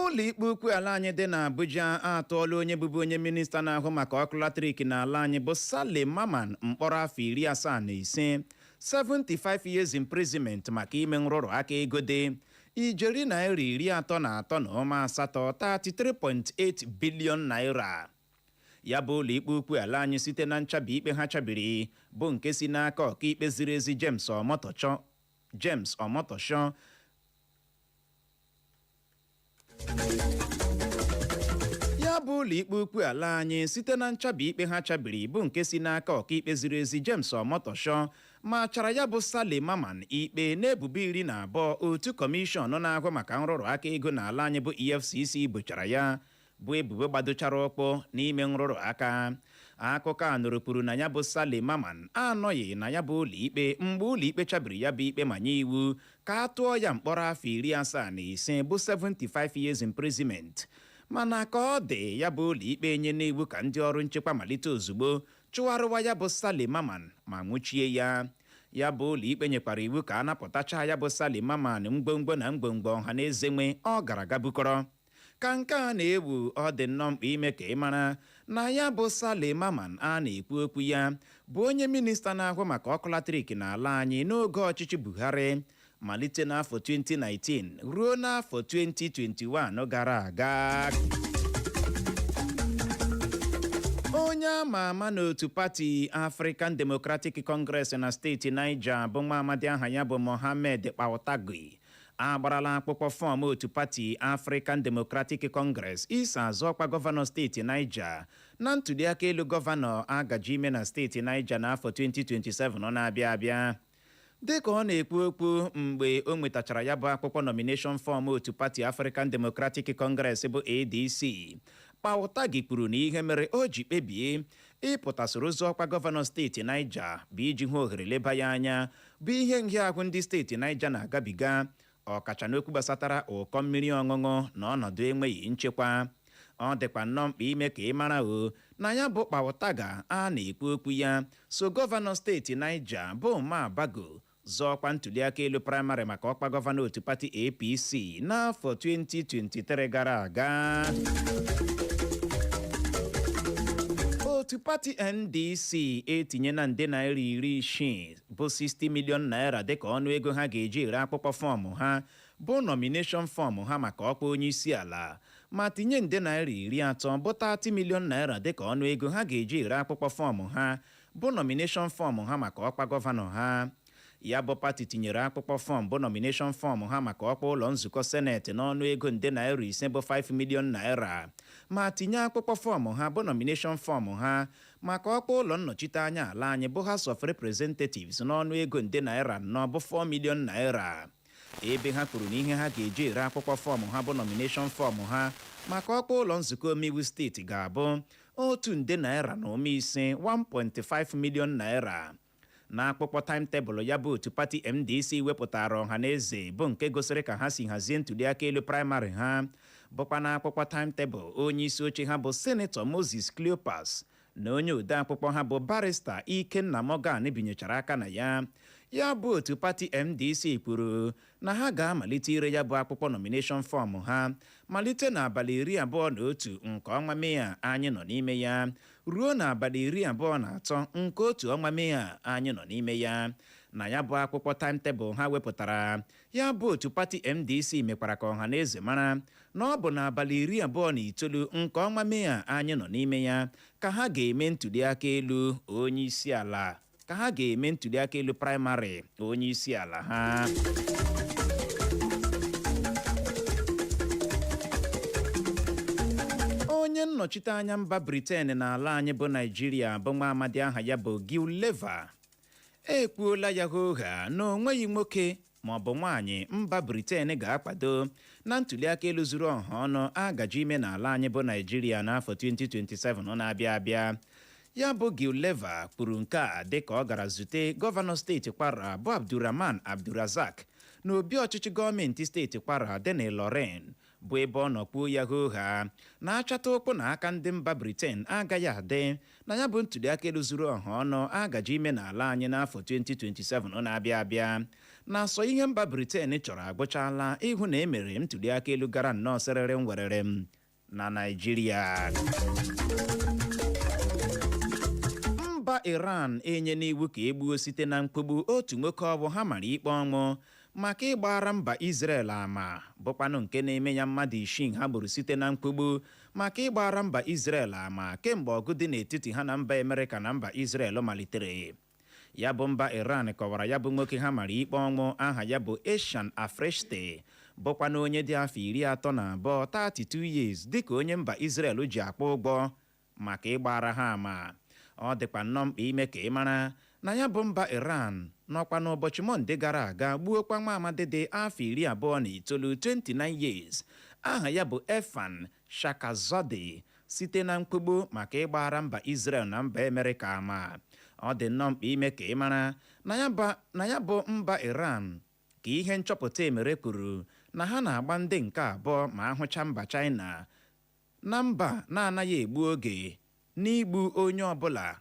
Ụlọikpe ukwu ala anyị dị n'Abuja atụọla onye bụbu onye minista na-ahụ maka ọkụ latrik n'ala anyị bụ Sale Maman mkpọrọ afọ 75, 75 years imprisonment, maka ime nrụrụ aka ego dị ijeri naira 33.8, 33.8 billion naira. Ya bụ ụlọikpe ukwu ala anyị, site na nchabi ikpe ha chabiri, bụ nke si n'aka ọkaikpe ziri ezi James Omotosho, James Omotosho. Ya bụ ụlọikpe ukwu ala anyị, site na nchabi ikpe ha chabiri, bụ nke si n'aka ọkaikpe ziri ezi James Omotosho, ma chara ya bụ Sale Maman ikpe n'ebubo 12 otu kọmishọn na-ahụ maka nrụrụ aka ego n'ala anyị bụ EFCC bochara ya, bụ ebubo gbadochara ụkpụ n'ime nrụrụ aka. Akụkọ a nụrụ kwuru na ya bụ Sale Maman anọghị na ya bụ ụlọikpe mgbe ụlọikpe chabiri ya bụ ikpe ma nye iwu ka a tụọ ya mkpọrọ afọ 75 bụ 75 years imprisonment. Mana ka ọ dị, ya bụ ụlọikpe enye n'iwu ka ndị ọrụ nchekwa malite ozugbo chụgharịwa ya bụ Sale Maman ma nwụchie ya. Ya bụ ụlọikpe nyekwara iwu ka a napụtacha ya bụ Sale Maman mgbomgbo na mgbomgbo ọha na eze nwe ọ gara aga bukọrọ. Ka nke a na-ewu, ọ dị nnọọ mkpa ime ka ị mara na ya bụ Sale Maman a na-ekwu okwu ya bụ onye minista na-ahụ maka ọkụ latrik n'ala anyị n'oge ọchịchị Buhari, malite n'afọ 2019 ruo n'afọ 2021 gara aga. Onye ama ama n'otu pati African Democratic Congress na steeti Niger, bụ nwa amadi aha ya bụ Mohammed Kpautagui, agbarala akwụkwọ fọm otu pati African Democratic Congress iso azọ ọkwa gọvanọ steeti Niger na ntuliaka elu gọvanọ agaji ime na steeti Niger n'afọ 2027 ọ na-abịa abịa. Dịka ọ na-ekwu okwu mgbe o nwetachara ya bụ akwụkwọ nomination form otu pati African Democratic Congress bụ ADC, Kpautagi kwuru na ihe mere o ji kpebie ịpụtasịrị ụzọ ọkwa gọvanọ steeti Niger bụ iji hụ ohere leba ya anya bụ ihe nhịahụ ndị steeti Niger na-agabiga, ọkacha n'okwu gbasatara ụkọ mmiri ọṅụṅụ na ọnọdụ enweghị nchekwa. Ọ dịkwa nnọọ mkpa ime ka ị mara o na ya bụ Kpautaga a na-ekwu okwu ya so gọvanọ steeti Niger bụ Umar Bago zọọkwa ntuliaka elu praịmarị maka ọkwa gọvanọ otu pati APC n'afọ 2023 gara aga. Otu pati NDC etinye na nde naira 60 bụ 60 million naira dịka ọnụ ego ha ga-eji ere akwụkwọ fọọmụ ha bụ nomination form ha maka ọkwa onye isi ala, ma tinye nde naira 30 bụ 30 million naira dịka ọnụ ego ha ga-eji ere akwụkwọ fọọmụ ha bụ nomination form ha maka ọkwa gọvanọ ha. Ya bụ pati tinyere akwụkwọ fọm bụ nomination form ha maka ọkwa ụlọ nzukọ seneti n'ọnụ ego nde naira 5 bụ 5 million naira, ma tinye akwụkwọ fọọmụ ha bụ nomination form ha maka ọkwa ụlọ nnọchite anya ala anyị bụ House of Representatives n'ọnụ ego nde naira 4 bụ 4 million naira, ebe ha kwuru na ihe ha ga-eji ere akwụkwọ fọọmụ ha bụ nomination form ha maka ọkwa ụlọ nzukọ omeiwu steeti ga-abụ 1.5 nde naira, 1.5 million naira. Na akwụkwọ timetable ya bụ otu pati NDC wepụtara ọha na eze, bụ nke gosiri ka ha si hazie ntuliaka elu praịmarị ha, bụkwa na akwụkwọ timetable onye isi oche ha bụ Senetọ Moses Cleopas na onye ode akwụkwọ ha bụ Barrister Ikenna Morgan binyechara aka na ya. Ya bụ otu pati NDC kwuru na ha ga-amalite ire ya bụ akwụkwọ nomination form ha malite n'abalị 21 nke ọnwa Mee a anyị nọ n'ime ya ruo n'abalị 23 nke otu ọnwa Mee a anyị nọ n'ime ya. Na ya bụ akwụkwọ timetable ha wepụtara, ya bụ otu pati NDC mekwara ka ọha na eze mara na ọ bụ n'abalị 29 nke ọnwa Mee a anyị nọ n'ime ya ka ha ga-eme ntụliaka elu onye isi ala, ka ha ga-eme ntụliaka elu praịmarị onye isi ala ha. Onye nnọchite anya mba Britain n'ala anyị bụ Naijiria, bụ nwa amadi aha ya bụ Gil Lever, ekwuola ya hoha na o nweghị nwoke ma ọ bụ nwaanyị mba Britain ga-akwado na ntụliaka elu zuru ọha ọnụ agaji ime n'ala anyị bụ Naijiria n'afọ 2027 na-abịa abịa. Ya bụ Gil Lever kwuru nke a dịka ọ gara zute gọvanọ steeti Kwara bụ Abdulrahman Abdulrazak n'obi ọchịchị gọọmenti steeti Kwara dị n'Ilorin. Bụ ebe ọ nọ kwuo ya hoo ha na-achata ụkwụ na aka ndị mba Britain agaghị adị na ya bụ ntuliaka elu zuru ọha ọnụ agaji ime n'ala anyị n'afọ 2027 na-abịa abịa. Na-asọ ihe mba Britain chọrọ agwụchala ịhụ na emere ntuliaka elu gara nnọọ sịrịrị ngwerere m na Naịjirịa. Mba Iran enye n'iwu ka egbuo site na mkpugbu otu nwoke ọ bụ ha mara ikpe ọnwụ maka ịgbara mba Israel ama, bụkwanụ nke na-eme ya mmadụ 6 ha gburu site na mkpugbu maka ịgbara mba Israel ama kemgbe ọgụ dị n'etiti ha na mba Amerịka na mba Israel malitere. Ya bụ mba Iran kọwara ya bụ nwoke ha mara ikpe ọnwụ, aha ya bụ Eshan Afreshte, bụkwanụ onye dị afọ 32, 32 years, dịka onye mba Israel ji akpọ ụgwọ maka ịgbara ha ama. Ọ dịkwa nnọọ mkpa ime ka ị mara na ya bụ mba Iran nọkwa n'ụbọchị Mọnde gara aga gbuokwa nwa amadi dị afọ 29, 29 years, aha ya bụ Efan Shakazade, site na mkpugbu maka ịgbara mba Israel na mba Amerịka ama. Ọ dị nnọọ mkpa ime ka ị mara na ya bụ mba Iran ka ihe nchọpụta emere kwuru na ha na-agba ndị nke abụọ ma ahụcha mba China na mba na-anaghị egbu oge n'igbu onye ọbụla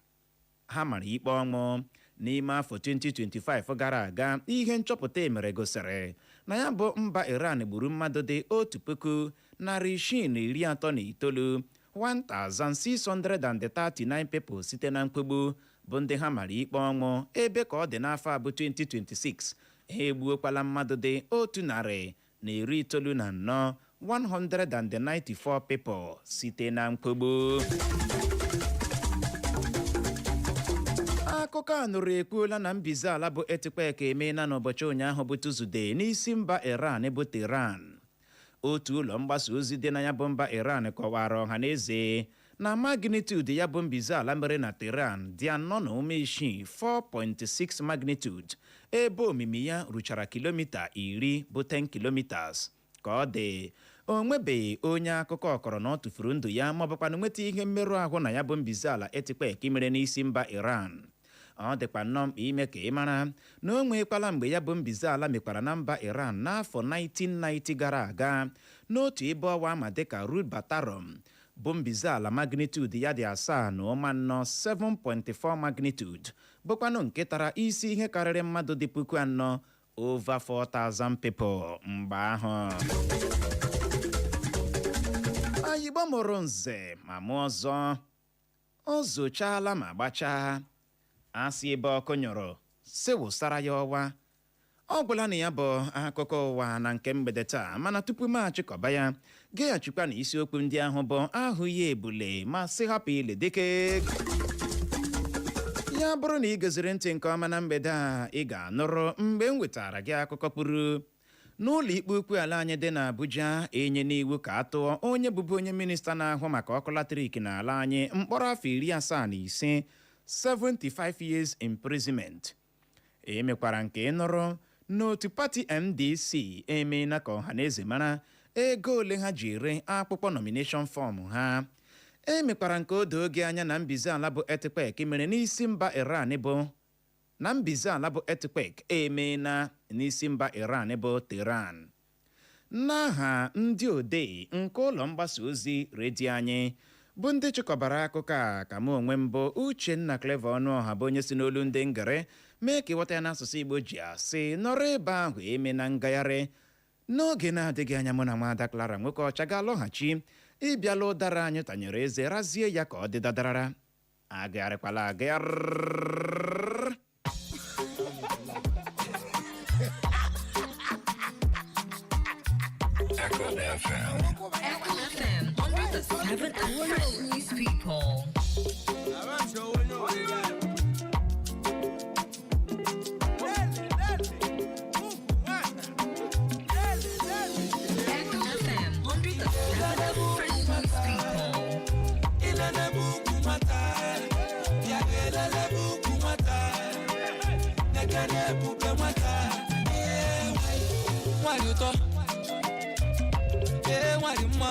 ha mara ikpe ọnwụ. N'ime afọ 2025 gara aga, ihe nchọpụta emere gosiri na ya bụ mba Iran gburu mmadụ dị 1639, 1639 people, site na mkpegbu bụ ndị ha mara ikpe ọnwụ, ebe ka ọ dị n'afọ a bụ 2026, ha egbuokwala mmadụ dị 194, 194 people, site na mkpegbu. Akụkọ a nụrụ ekwuola na mbize ala bụ earthquake emeela n'ụbọchị ụnyaahụ bụ Tuzdee n'isi mba Iran bụ Tehran. Otu ụlọ mgbasa ozi dị na ya bụ mba Iran kọwara ọha na eze na magnitude ya bụ mbize ala mere na Tehran dị 4.6, 4.6 magnitude, ebe omimi ya ruchara kilomita 10 bụ 10 kilometers. Ka ọ dị, o nwebeghị onye akụkọ ọkọrọ na ọ tụfuru ndụ ya ma ọ bụkwanụ nweta ihe mmerụ ahụ na ya bụ mbize ala earthquake mere n'isi mba Iran. Ọ dịkwa nnọọ mkpa ime ka ị mara na o nwekwala mgbe ya bụ mbize ala mekwara na mba Iran n'afọ 1990 gara aga n'otu ebe ọwa ama dịka Rudbatarom, bụ mbize ala magnitude ya dị 7.4, 7.4 magnitude, bụkwanụ nke tara isi ihe karịrị mmadụ dị 4,000, over 4,000 people, mgbe ahụ. Ayigbo mụrụ nze ma mụọ ọzọ, o zochaala ma gbachaa asị ebe ọkụ nyụrụ si wụsara ya ọwa. Ọ gwụla na ya bụ akụkọ ụwa na nke mgbede taa, mana tupu m achịkọba ya, geghachikwa na isiokwu ndị ahụ bụ ahụghị ebule ma sị hapụ ile dike ya. Bụrụ na ị geziri ntị nke ọma na mgbede a, ị ga-anụrụ mgbe m wetara gị akụkọ kpụrụ n'ụlọ ikpe ukwu ala anyị dị n'Abuja enye n'iwu ka a tụọ onye bụbu onye minista na-ahụ maka ọkụ latrik n'ala anyị mkpọrọ afọ 75, 75 years imprisonment. Emekwara nke ịnụrụ n'otu pati NDC emeela ka ọhaneze mara ego ole ha ji ere akwụkwọ nomination form ha. Emekwara nke o doo gị anya na mbize ala bụ earthquake mere n'isi mba Iran bụ na mbize ala bụ earthquake emeela n'isi mba Iran bụ Tehran. N'aha ndị odee nke ụlọ mgbasa ozi redio anyị bụ ndị chịkọbara akụkọ a, ka mụ onwe m bụ Uchenna Clever Ọnụọha, bụ onye si n'olu ndị ngere mee ka ịghọta ya n'asụsụ Igbo, ji asị nọrọ ebe ahụ eme na ngagharị. N'oge na-adịghị anya, mụ na nwaada Clara nwoke ọcha ga-alọghachi ịbịala ụdara anyị tanyere eze razie ya ka ọ dị dadarara. Agagharịkwala agagharị. Echo FM. Echo FM 100.7, the fresh news people. Echo FM 100.7, the fresh news people. Ilelebe ugwu nwata ya ga-elelebe ugwu nwata nekene ebube nwata. Ee, nwanyị ụtọ, ee, nwanyị mma,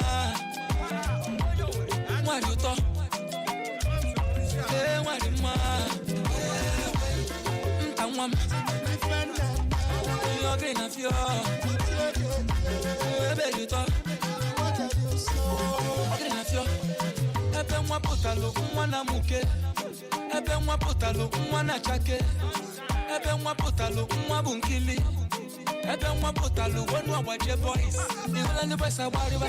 nwanyị ụtọ, ee, nwanyị mma. Nta nwa m onye ọgịrị na fio ebe dị ụtọ. Nwa pụtalụ, nwa na muke. Ebe nwa pụtalụ, nwa na chake. Ebe nwa pụtalụ, nwa bụ nkili. Ebe nwa pụtalụ, wenu agbajie boys. Ihụla ndị boys agbarịba,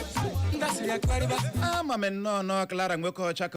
ndasịrị akparịba. Ama m nnọọ nọọ Clara nwoke ọcha.